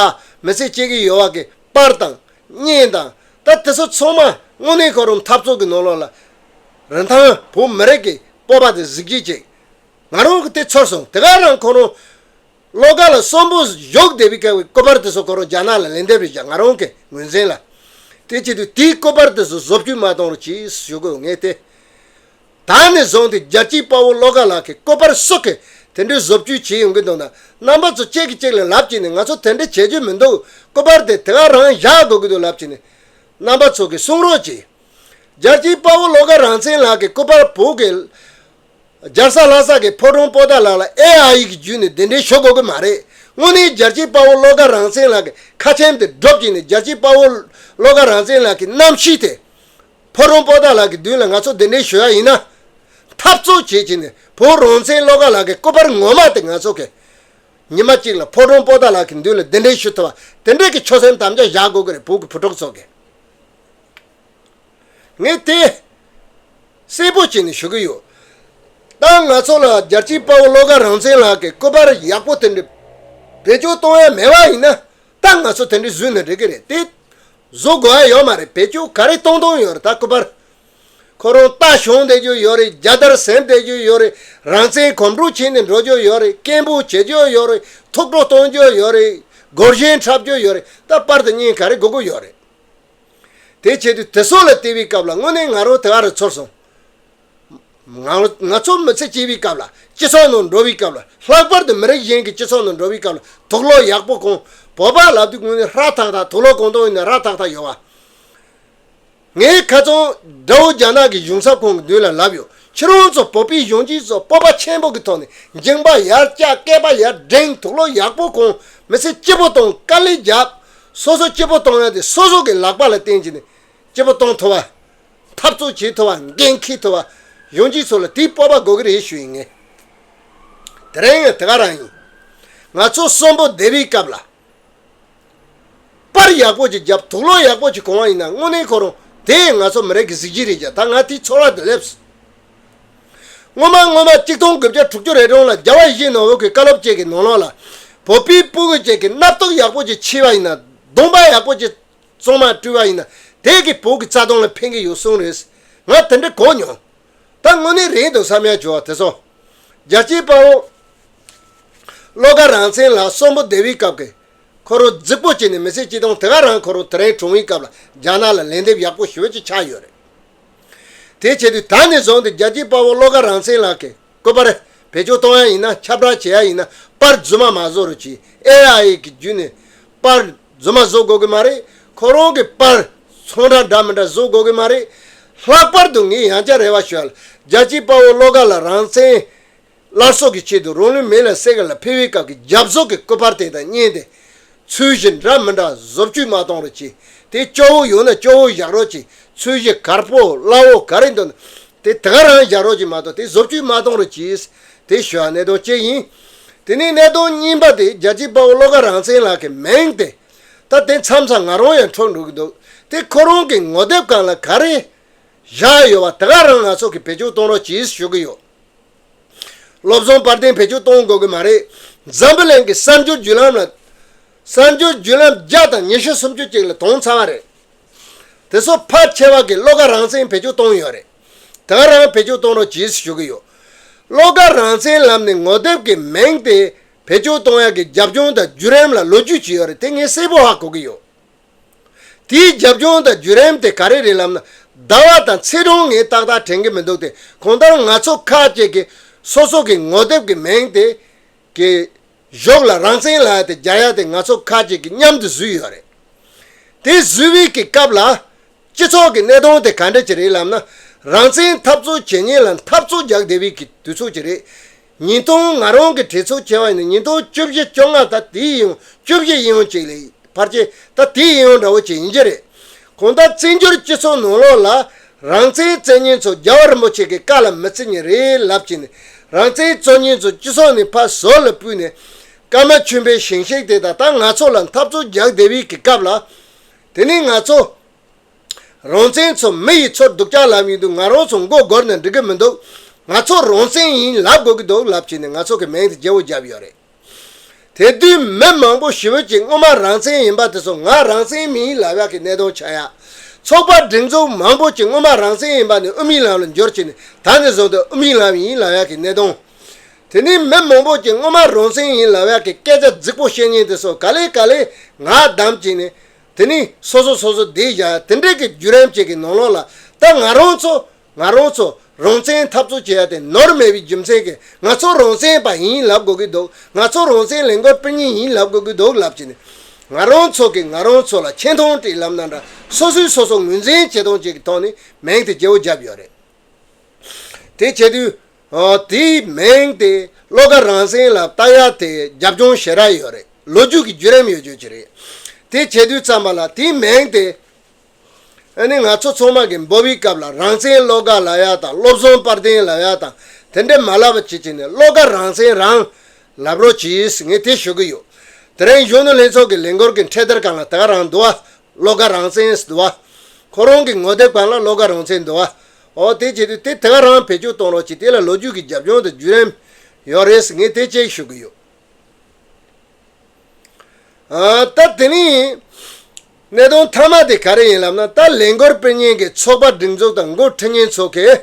མི་ཚེ་སྐྱེལ་གྱི་ཡོད་པ་གི་པར་དང་བརྙན་དང་། ད་དེ་ཚོ་ཚང་མ་དངོས་གནས་ཁོ་རང་འཐབ་རྩོད་ཀྱི་ནང་ལོགས་ལ་རིན་ཐང་བོད་མི་རིགས་ཀྱི་སྤོབས་པ་དེ་གཟི་བརྗིད་ཅིག་ང་རང་གི་དེ་ཚོར་སོང་། དེ་ག་རང་ཁོ་རང་བློ་དགའ་ལ་གསོན་པོ་བཞུགས་བསྡད་པའི་སྐབས་ཀྱི་སྐུ་པར་དེ་ཚོ་ཁོ་རང་རྒྱ་ནག་ལ་ལན་འདེབས་རེད་བཞག་ང་རང་གི་ངོས་འཛིན་ལ། དེ་བྱེད་དུས་དེའི་སྐུ་པར་དེ་ཚོ་བཟོ་བཅོས་མ་གཏོང་རོགས་གྱིས་ཞུ་དགོས་ངས་དེ། ད་ནས་བཟུང་སྟེ་རྒྱལ་གཅེས་དཔའ་བོ་བློ་དགའ་ལགས་ཀྱི་སྐུ་པར་སུ་གིས་དེ་འདྲའི་བཟོ་བཅོས་བྱས་ཡོང་གི་འདུག་ན། རྣམ་པ་ཚོ་གཅིག་གིས་གཅིག་ལ་ལབ་བྱས་ནས་ང་ཚོ་དེ་འདྲ་བྱེད་རྒྱུ་མི་འདུག་སྐུ་པར་དེ་དེ་ག་རང་བཞག་དགོས་ཀྱི་འདུག་ལབ་བྱས་ནས། རྣམ་པ་ཚོ་གིས་གསུང་རོགས་གྱིས། རྒྱལ་གཅེས་དཔའ་བོ་བློ་དགའ་རང་བཙན་ལགས་ཀྱི་སྐུ་པར་བོད་ཀྱི་རྒྱལ་ས་ལྷ་ས་གི་ཕོ་བྲང་པོ་ཏཱ་ལ་ལ་ཨེ་ཨའི་གི་བརྒྱུད་ནས་གདན་འདྲེན་ཞུ་དགོས་ཀྱི་མ་རེད། དངོས་གནས་རྒྱལ་གཅེས་དཔའ་བོ་བློ་དགའ་རང་བཙན་ལགས་ཀྱི་ཁ་ཆེམས་དེ་སྒྲུབ་བྱས་ནས་རྒྱལ་གཅེས་དཔའ་བོ་བློ་དགའ་རང་བཙན་ལགས་ཀྱི་རྣམ་ཤེས་དེ། ཕོ་བྲང་པོ་ཏཱ་ལ་གི་མདུན་ལ་ང་ཚོ་གདན་འདྲེན་ཞུ་ཡ་ཡིན་ན། འཐབ་རྩོད་བྱེད་བྱས་ནས་བོད་རང་བཙན་བློ་དགའ་ལགས་ཀྱི་སྐུ་པར་ངོ་མ་དེ་ང་ཚོ་གི་ཉི་མ་གཅིག་ལ་ཕོ་བྲང་པོ་ཏཱ་ལ་གི་མདུན་ལ་གདན་འདྲེན་ཞུ་ཐུབ་པ་དེ་འདྲའི་གི་ཆོད་སེམས་དམ་བཅའ་བཞག་དགོས་ཀྱི་རེད། བོད་ཀྱི་བུ་ཕྲུག་ཚོ་གི། ངས་དེ་གསལ་པོ་བྱས་ནས་ཞུ་གི་ཡོད། ད་ང་ཚོ་ལ་རྒྱལ་གཅེས་དཔའ་བོ་བློ་དགའ་རང་བཙན་ལགས་ཀྱི་སྐུ་པར་ཡག་པོ་དེ་འདྲ་བེད་སྤྱོད་གཏོང་ཡ་མེད་པ་ཡིན་ན། ད་ང་ཚོ་དེ་འདྲ་བཟོས་ན་འགྲིག་གི་རེད་དེ། བཟོ་དགོས་ཡ་ཡོད་མ་རེད། བེད་སྤྱོད་ག་རེ་གཏོང་གཏོང་ཡོད་རེད། ད་སྐུ་པར་ཁོ་རང་རྟ་ཞོན་བསྡད་རྒྱུ་ཡོད་རེད། རྒྱལ་དར་གཟིམ་བསྡད་རྒྱུ་ཡོད་རེད། རང་བཙན་གོམ་བགྲོད་བྱས་ནས་འགྲོ་རྒྱུ་ཡོད་རེད། སྐད་འབོད་བྱེད་རྒྱུ་ཡོད་རེད། ཐུགས་སྤྲོ་གཏོང་རྒྱུ་ཡོད་རེད། སྒོར་གཞས་འཁྲབ་རྒྱུ་ཡོད་རེད། ད་པར་དང་བརྙན་ག་རེ་དགོས་ཀྱི་ཡོད་རེད། དེ་བྱེད་དུས་དེ་ཚོ་ལ་བལྟས་པའི་སྐབས་ལ་དངོས་གནས་ང་རང་དེ་ག་རུ་ཚོར་སོང་། ང་ང་ཚོ་མི་ཚེ་སྐྱེལ་བའི་སྐབས་ལ་སྤྱི་ཚོགས་ནང་འགྲོ་བའི་སྐབས་ལ་ལྷག་པར་དུ་མི་རིགས་གཞན་གྱི་སྤྱི་ཚོགས་ནང་འགྲོ་བའི་སྐབས་ལ་དུག་ལོག་ཡག་པོ་གང་། བོད་པ་ལབ་དུས་དངོས་གནས་ཧྲ་ཐག་ཐག་དུག་ལོག་གང་གཏོང་ཡིན་ན་ཧྲ་ཐག་ཐག་ཡོད་བ། ངས་ཁ་སང་དགྲ་བོ་རྒྱ་ནག་གི་གཞུང་ཚབ་ཁང་གི་མདུན་ལ་ལབ་ཡོད། ཁྱེད་རང་ཚོ་བོད་པའི་གཞོན་སྐྱེས་ཚོ་སྤོབས་པ་ཆེན་པོ་གི་ཐོག་ནས་མཇིང་པ་ཡར་བཀྱག་སྐེད་པ་ཡར་བསྒྲེངས། དུག་ལོག་ཡག་པོ་གང་། མི་ཚེ་སྐྱིད་པོ་གཏོང་། དཀའ་ལས་རྒྱབ། སོ་སོ་སྐྱིད་པོ་གཏོང་ཡ་དེ་སོ་སོ་གི་ལག་པ་ལ་བརྟེན་བྱས་ནས་སྐྱིད་པོ་གཏོང་ཐུབ་པ། འཐབ་རྩོད་བྱེད་ཐུབ་པ། འགན་འཁྱེར་ཐུབ་པ། གཞོན་སྐྱེས་ཚོ་ལ་དེའི་སྤོབས་པ་དགོས་ཀྱི་རེད་ཞུ་ཡིན་ངས། དེ་རིང་ཡང་དེ་ག་རང་ཡིན། ང་ཚོ་གསོན་པོ་བསྡད་པའི་སྐབས་ལ། པར་ཡག་པོ་ཅིག་བརྒྱབ། དུག་ལོག་ཡག་པོ་ཅིག་གོན་པ་ཡིན་ན་དངོས་གནས་ཁོ་རང་དེ་ང་ཚོ་མི་རིགས་ཀྱི་གཟི་བརྗིད་རེད་ཀྱང་། ད་ང་དེའི་ཚོར་བ་དེ་སླེབས། སྔོན་མ་སྔོན་མ་གཅིག་སྟོང་དགུ་བརྒྱ་དྲུག་ཅུ་རེ་གྲངས་ལ་རྒྱལ་བ་ཡིད་བཞིན་ནོར་བུ་གི་བཀའ་སློབ་ཅིག་གི་ནང་ལོགས་ལ། བོད་པའི་སྤུ་གུ་ཅིག་གི་སྣ་ཐག་ཡག་པོ་ཅིག་ཕྱེས་པ་ཡིན་ན། གདོང་པ་ཡག་པོ་ཅིག་བཙོང་མ་བཀྲུས་པ་ཡིན་ན་དེ་གི་བོད་ཀྱི་རྩ་དོན་ལ་ཕན་གྱི་ཡོད་གསུངས་རེད། ང་དེ་འདྲ་གོ་མྱོང་། ད་དངོས་གནས་རེད་འདུག་བསམ་ཡ་བྱུང་བ་དེ་ཚོ། རྒྱལ་གཅེས་དཔའ་བོ་བློ་དགའ་རང་བཙན་ལགས་གསོན་པོ་བསྡད་པའི་སྐབས་ཀྱི་ཁོ་རང་རྫིག་པོ་བྱས་ནས་མི་ཚེ་སྐྱིད་སྟངས་དེ་ག་རང་ཁོ་རང་དེ་རིང་གྲོངས་པའི་སྐབས་ལ་རྒྱ་ནག་ལ་ལན་འདེབས་ཡག་པོ་ཞེ་པོ་ཅིག་ཆགས་ཡོད་རེད། དེ་བྱེད་དུས་ད་ནས་བཟུང་སྟེ་རྒྱལ་གཅེས་དཔའ་བོ་བློ་དགའ་རང་བཙན་ལགས་ཀྱི་སྐུ་པར་བེད་སྤྱོད་གཏོང་ཡ་ཡིན་ན། ཁྱབ་བསྒྲགས་བྱེད་ཡ་ཡིན་ན། པར་རྫུན་མ་མ་བཟོ་རོགས་གྱིས། ཨེ་ཨའི་གི་བརྒྱུད་ནས་པར་རྫུན་མ་བཟོ་དགོས་ཀྱི་མ་རེད། ཁོ་རང་གི་པར་ཚོང་འདྲ་འདྲ་མི་འདྲ་བཟོ་དགོས་ཀྱི་མ་རེད། ལྷག་པར་དུ་ངས་ཡང་བསྐྱར་རེ་བ་ཞུ་ཡ་ལ། རྒྱལ་གཅེས་དཔའ་བོ་བློ་དགའ་ལགས་རང་བཙན་སླར་གསོ་གི་ཆེད་དུ་རང་ལུས་མེ་ལ་བསྲེགས་ལ་ཕུལ་བའི་སྐབས་ཀྱི་རྒྱབ་གཟུགས་ཀྱི་སྐུ་པར་དེ་དང་བརྙན་དེ། ཚོས་གཞི་འདྲ་མི་འདྲ་བཟོ་བཅོས་མ་གཏོང་རོགས་གྱིས། དེ་སྐྱོ་བོ་ཡོད་ན་སྐྱོ་བོ་བཞག་རོགས་གྱིས། ཚོས་གཞི་དཀར་པོ་སླ་བོ་ག་རེ་འདུག་ན་དེ་དེ་ག་རང་བཞག་རོགས་གྱིས་མ་གཏོགས་དེ་བཟོ་བཅོས་མ་གཏོང་རོགས་གྱིས། དེ་ཞུ་བ་གནད་དོན་གཅིག་ཡིན། དེ་ནས་གནད་དོན་གཉིས་པ་དེ་རྒྱལ་གཅེས་དཔའ་བོ་བློ་དགའ་རང་བཙན་ལགས་ཀྱི་མིང་དེ། ད་དེ་མཚམས་མཚམས་ང་རང་ཡང་འཁྲུག་འགྲོ་གི་འདུག་དེ་ཁོ་རང་གི་ངོ་དེབ་སྒང་ལ་ག་རེ་བཞག་ཡོད་པ་དེ་ག་རང་ང་ཚོ་གིས་བེད་སྤྱོད་གཏོང་རོགས་གྱིས་ཞུ་གི་ཡོད། བློ་བཟང་དཔལ་ལྡན་བེད་སྤྱོད་གཏོང་དགོས་ཀྱི་མ་རེད། འཛམ་བུ་གླིང་གི་གསར་འགྱུར་བརྒྱུད་ལམ་ལ། གསར་འགྱུར་བརྒྱུད་ལམ་བརྒྱ་དང་ཉི་ཤུ་སུམ་ཅུ་ཅིག་ལ་དོན་ཚར་བ་རེད། དེ་ཚོ་ཕལ་ཆེ་བ་གིས་བློ་དགའ་རང་བཙན་བེད་སྤྱོད་གཏོང་ཡོད་རེད། དེ་ག་རང་བེད་སྤྱོད་གཏོང་རོགས་གྱིས་ཞུ་གི་ཡོད། བློ་དགའ་རང་བཙན་ལབ་ནས་ངོ་དེབ་ཀྱི་མིང་དེ་བེད་སྤྱོད་གཏོང་ཡག་གི་རྒྱབ་ལྗོངས་དང་བརྒྱུད་རིམ་ལ་ལོ་རྒྱུས་ཅིག་ཡོད་རེད། དེ་ངས་གསལ་པོ་ཧ་གོ་གི་ཡོད། དེའི་རྒྱབ་ལྗོངས་དང་བརྒྱུད་རིམ་དེ་ག་རེ་རེད་ལབ་ན། ཟླ་བ་དང་ཚེས་གྲངས་ངས་ཏག་ཏག་དྲན་གྱི་མི་འདུག་སྟེ། གང་ལྟར་ང་ཚོ་ཁ་ཅིག་གིས་སོ་སོ་གི་ངོ་དེབ་ཀྱི་མིང་དེ་གི་ གཞུག་ལ་རང་བཙན་ལབ་ཡ་དེ་རྒྱག་ཡ་དེ་ང་ཚོ་ཁ་ཅིག་གིས་མཉམ་དུ་བཟོས་ཡོད་རེད། དེ་བཟོས་པའི་གི་སྐབས་ལ། སྤྱི་ཚོགས་ཀྱི་གནད་དོན་དེ་ག་འདྲ་ཅིག་རེད་ལབ་ན། རང་བཙན་འཐབ་རྩོད་བྱེད་མཁན་ལ་འཐབ་རྩོད་རྒྱག་བསྡད་པའི་གི་དུས་ཚོད་ཅིག་རེད། ཉིས་སྟོང་ང་རང་གི་དྲན་གསོ་བྱས་པ་ཡིན་ན་ཉིས་སྟོང་བཅུ་བཞི་བཅོ་ལྔ་ད་དེའི་ཡིན་བཅུ་བཞི་ཡིན་ཡོང་ཅིག་ལས་ཕལ་ཆེར་ད་དེའི་ཡིན་ཡོང་འདྲ་བོ་ཅིག་ཡིན་གྱི་རེད། གང་ལྟར་བཙན་བྱོལ་སྤྱི་ཚོགས་ནང་ལོགས་ལ་རང་བཙན་རྩོད་མཁན་ཚོ་རྒྱལ་བ་རིན་པོ་ཆེ་གི་བཀའ་ལ་མི་བརྩི་མཁན་རེད་ལབ་ཀྱིན་ནས། རང་བཙན་རྩོད་མཁན་ཚོ་སྤྱི་ཚོགས་ནས་ཕར་ཟུར་ལ་ཕུད་ནས། ཀརྨ་ཆོས་འཕེལ་ཞིང་གཤེགས་དེ་དང་ད་ང་ཚོ་ལ་འཐབ་རྩོད་རྒྱག་བསྡད་པའི་གི་སྐབས་ལ། དེ་ནས་ང་ཚོ་རང་བཙན་ཚོ་མི་ཡི་ཚོར་སྡུག་ཅག་ལབ་ཡོང་དུས་ང་རང་ཚོ་མགོ་སྒུར་ནས་འགྲིག་གི་མི་འདུག་ང་ཚོ་རང་བཙན་ཡིན་ལབ་དགོས་ཀྱི་འདུག་ལབ་བྱས་ནས་ང་ཚོ་གི་མིང་དེ་བརྗེ་བོ་བརྒྱབ་ཡོད་རེད། དེ་དུས་མི་མང་པོ་ཞེ་པོ་ཅིག་སྔོན་མ་རང་བཙན་ཡིན་པ་དེ་ཚོ་ང་རང་བཙན་མིན་ཡིན་ལབ་ཡག་གི་གནད་དོན་ཆགས་ཡག་ཚོགས་པ་སྒྲིག་འཛུགས་མང་པོ་ཅིག་སྔོན་མ་རང་བཙན་ཡིན་པ་ནས་དབུ་མའི་ལམ་ལ་འབྱོར་བྱས་ནས་ད་ནས་བཟུང་སྟེ་དབུ་མའི་ལམ་ཡིན་ལབ་ཡག་གི་གནད་དོན། དེ་ནས་མི་མང་པོ་ཅིག་སྔོན་མ་རང་བཙན་ཡིན་ལབ་ཡག་གི་སྐད་ཆ་རྫིག་པོ་བཤད་མཁན་དེ་ཚོ་ག་ལེ་ག་ལེ་ངག་བསྡམས་བྱས་ནས། དེ་ནས་སོ་སོ་སོ་སོ་བསྡད་བཞག་དེ་འདྲས་ཀྱི་བརྒྱུད་རིམ་ཅིག་གི་ནང་ལོགས་ལ་ད་ང་རང་ཚོ་ང་རང་ཚོ་རང་བཙན་འཐབ་རྩོད་བྱེད་ཡ་དེ་ནོར་མེད་པའི་རྒྱུ་མཚན་གྱིས་ང་ཚོ་རང་བཙན་པ་ཡིན་ལབ་དགོས་ཀྱི་འདུག་ང་ཚོ་རང་བཙན་ལས་འགུལ་སྤེལ་མཁན་ཡིན་ལབ་དགོས་ཀྱི་འདུག་ལབ་བྱས་ནས། ང་རང་ཚོ་གིས་ང་རང་ཚོ་ལ་ཆེ་མཐོང་སྤྲད་ལབ་ན་འདྲ་སོ་སོས་སོ་སོ་ངོས་འཛིན་བྱེད་སྟངས་ཅིག་གི་ཐོག་ནས་མིང་དེ་བརྗེ་བོ་བརྒྱབ་ཡོད་རེད། དེ་བྱེད་དུས། ཨོ། དེའི་མིང་དེ་བློ་དགའ་རང་བཙན་ལ་བཏགས་ཡ་དེ་རྒྱབ་ལྗོངས་ཞེ་དྲག་ཡོད་རེད། ལོ་རྒྱུས་ཀྱི་བརྒྱུད་རིམ་ཡོད་རྒྱུ་ཅིག་རེད། དེ་བྱེད་དུས་ཙམ་པ་ལ་དེའི་མིང་དེ། ཨ་ནི་ང་ཚོ་ཚང་མ་གི་འབོད་པའི་སྐབས་ལ་རང་བཙན་བློ་དགའ་ལབ་ཡ་དང་བློ་བཟང་དཔལ་ལྡན་ལབ་ཡ་དང་དེ་འདྲ་མ་ལབ་པ་བྱེད་ཀྱི་ནས་བློ་དགའ་རང་བཙན་རང་ལབ་རོགས་གྱིས་ངས་དེ་ཞུ་གི་ཡོད། དེ་རིང་གཞོན་ནུ་ལྷན་ཚོགས་ཀྱི་ལས་འགུལ་གྱི་འཕྲེད་དར་སྒང་ལ་དེ་ག་རང་འདུག་བ། བློ་དགའ་རང་བཙན་འདུག་བ། ཁོ་རང་གི་ངོ་དེབ་སྒང་ལ་བློ་དགའ་རང་བཙན་འདུག་བ། ཨོ་དེ་བྱེད་དུས་དེ་དེ་ག་རང་བེད་སྤྱོད་གཏོང་རོགས་གྱིས་དེ་ལ་ལོ་རྒྱུས་ཀྱི་རྒྱབ་ལྗོངས་དང་བརྒྱུད་རིམ་ཡོད་རེད་ངས་དེ་གཅིག་ཞུ་གི་ཡོད། ཨ་ད་དེ་ནི་གནད་དོན་མཐའ་མ་དེ་ག་རེ་ཡིན་ལབ་ན་ད་ལས་འགུལ་སྤེལ་མཁན་གྱི་ཚོགས་པ་སྒྲིག་འཛུགས་དང་འགོ་ཁྲིད་མཁན་ཚོ་གིས་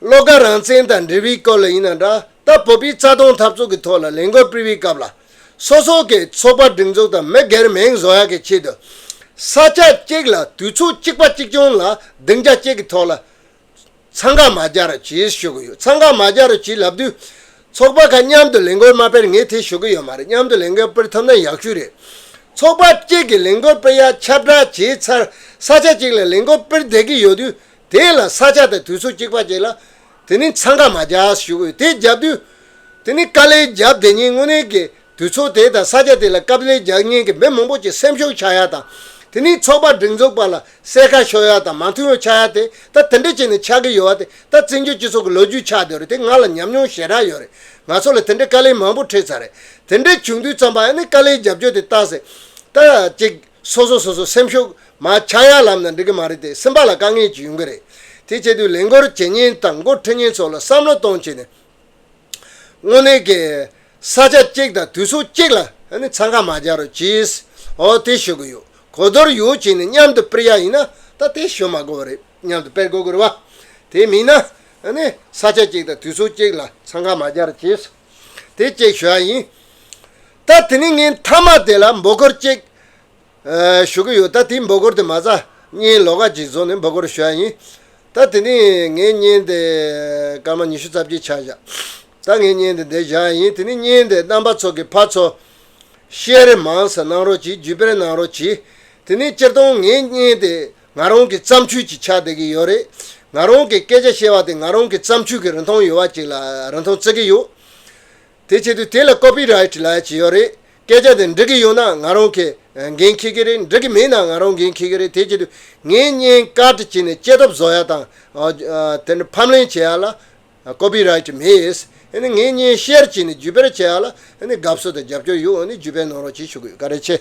བློ་དགའ་རང་བཙན་དང་འབྲེལ་བའི་སྐོར་ལ་ཡིན་ན་འདྲ་ད་བོད་པའི་རྩ་དོན་འཐབ་རྩོད་ཀྱི་ཐོག་ལ་ལས་འགུལ་སྤེལ་བའི་སྐབས་ལ་སོ་སོ་གི་ཚོགས་པ་སྒྲིག་འཛུགས་དང་མི་སྒེར་མིང་བཟོ་ཡག་གི་ཆེད་དུ་ས་ཆ་གཅིག་ལ་དུས་ཚོད་གཅིག་པ་གཅིག་རྐྱང་ལ་སྡིངས་ཆ་གཅིག་གི་ཐོག་ལ། འཚང་ཁ་མ་རྒྱག་རོགས་གྱིས་ཞུ་གི་ཡོད། འཚང་ཁ་མ་རྒྱག་རོགས་གྱིས་ལབ་དུས། ཚོགས་པ་ཁག་མཉམ་དུ་ལས་འགུལ་མ་སྤེལ་ངས་དེ་ཞུ་གི་ཡོད་མ་རེད། མཉམ་དུ་ལས་འགུལ་སྤེལ་ཐུབ་ན་ཡག་ཤོས་རེད། ཚོགས་པ་གཅིག་གིས་ལས་འགུལ་སྤེལ་ཡ་ཁྱབ་བསྒྲགས་བྱས་ཚར་ས་ཆ་གཅིག་ལ་ལས་འགུལ་སྤེལ་བསྡད་ཀྱི་ཡོད་དུས་དེ་ལ་ས་ཆ་དང་དུས་ཚོད་གཅིག་པ་གཅིག་ལ་དེ་ནི་འཚང་ཁ་མ་རྒྱག་ཞུ་གི་ཡོད། དེ་བརྒྱབ་དུས་དེ་ནི་དཀའ་ལས་བརྒྱབ་བསྡད་མཁན་དངོས་གནས་ཀྱི། དུས་ཚོད་དེ་དང་ས་ཆ་དེ་ལ་དཀའ་ལས་རྒྱག་མཁན་གྱི་མི་མང་པོ་ཅིག་སེམས་ཤུགས་ཆག་ཡ་དང་། དེ་ནས་ཚོགས་པ་སྒྲིག་འཛུགས་པ་ལ་གསལ་ཁ་ཤོར་ཡ་དང་མ་མཐུན་པ་ཆགས་ཡ་དེ་ད་དེ་འདྲ་བྱས་ནས་ཆགས་ཀྱི་ཡོད་པ་དེ་ད་བཙན་བྱོལ་སྤྱི་ཚོགས་ཀྱི་ལོ་རྒྱུས་ཆགས་བསྡད་རེད། དེ་ང་ལ་ཉམས་མྱོང་ཞེ་དྲག་ཡོད་རེད། ང་ཚོ་ལ་དེ་འདྲའི་དཀའ་ལས་མང་པོ་འཕྲད་ཚར་རེད། དེ་འདྲ་བྱུང་དུས་ཙམ་པ་ཨ་ནི་དཀའ་ལས་རྒྱབ་སྐྱོར་དེ་ལྟ་ཟེར། ད་ཅིག་སོ་སོ་སོ་སོ་སེམས་ཤུགས་མ་ཆག་ཡ་ལབ་ན་འགྲིག་གི་མ་རེད་དེ་སེམས་པ་ལ་དཀའ་ངལ་ཅིག་ཡོང་གི་རེད། དེ་བྱེད་དུས་ལས་འགུལ་བྱེད་མཁན་དང་འགོ་ཁྲིད་མཁན་ཚོ་ལ་བསམ་བློ་གཏོང་བྱས་ནས། དངོས་གནས་ཀྱི་ས་ཆ་གཅིག་དང་དུས་ཚོད་གཅིག་ལ་ཨ་ནི་འཚང་ཁ་མ་རྒྱག་རོགས་གྱིས། འོ་དེ་ཞུ་གི་ཡོད། གོ་བསྡུར་ཡོད་བྱས་ནས་མཉམ་དུ་སྤེལ་ཡ་ཡིན་ན་ད་དེ་ཞུ་མ་དགོས་པ་རེད། མཉམ་དུ་སྤེལ་དགོས་ཀྱི་རེད་བ། དེ་མིན་ན་ཨ་ནི་ས་ཆ་གཅིག་དང་དུས་ཚོད་གཅིག་ལ་འཚང་ཁ་མ་རྒྱག་རོགས་གྱིས། དེ་གཅིག་ཞུ་ཡ་ཡིན། ད་དེ་ནི་ངས་མཐའ་མ་དེ་ལ་འབོད་སྐུལ་གཅིག་ཨ། ཞུ་གི་ཡོད། ད་དེའི་འབོད་སྐུལ་དེ་མ་རྩ་བརྙན་ལོགས་ཀ་ཅིག་བཟོས་ནས་འབོད་སྐུལ་ཞུ་ཡ་ཡིན། ད་དེ་ནས་ངའི་བརྙན་དེ་སྐར་མ་ཉི་ཤུ་རྩ་གཅིག་ཆགས་བཞག་ད་ངའི་བརྙན་དེ་འདིར་བཞག་ཡ་ཡིན། དེ་ནས་བརྙན་དེ་རྣམ་པ་ཚོ་གིས་ཕར་ཚུར་ཤེར་མང་ཙམ་གནང་རོགས་གྱིས། བརྒྱུད་སྤེལ་གནང་རོགས་གྱིས། དེ་ནས་སྤྱིར་བཏང་ངའི་བརྙན་དེ་ང་རང་གི་བརྩམས་ཆོས་ཅིག་ཆགས་བསྡད་ཀྱི་ཡོད་རེད། ང་རང་གི་སྐད་ཆ་བཤད་པ་དེ་ང་རང་གི་བརྩམས་ཆོས་ཀྱི་རིན་ཐང་ཡོད་པ་ཅིག་ལ་རིན་ཐང་བརྩི་གི་ཡོད། དེ་བྱེད་དུས་དེ་ལ་ཀོ་པི་རའེ་ཊི་ལབ་ཡ་ཅིག་ཡོད་རེད། སྐད་ཆ་དེ་འགྲིག་གི་ཡོད་ན་ང་རང་གིས་འགན་འཁྱེར་གི་རེད། འགྲིག་གི་མེད་ན་ང་རང་འགན་འཁྱེར་གི་རེད། དེ་བྱེད་དུས་ངའི་བརྙན་བཀག་སྒྲིག་བྱས་ནས་སྐྱེ་སྟོབས་བཟོ་ཡ་དང་། ཨ། ཨ། དེ་འདྲ་ཕབ་ལེན་བྱེད་ཡ་ལ་ཀོ་པི་རའེ་ཊི་མེད། ཨ་ནི་ངའི་བརྙན་ཤེར་བྱས་ནས་བརྒྱུད་སྤེལ་བྱེད་ཡ་ལ་ཨ་ནི་དགའ་བསུ་དང་རྒྱབ་སྐྱོར་ཡོད། ཨ་ནི་བརྒྱུད་སྤེལ་གནང་རོགས་གྱིས་ཞུ་གི་ཡོད། བཀའ་དྲིན་ཆེ།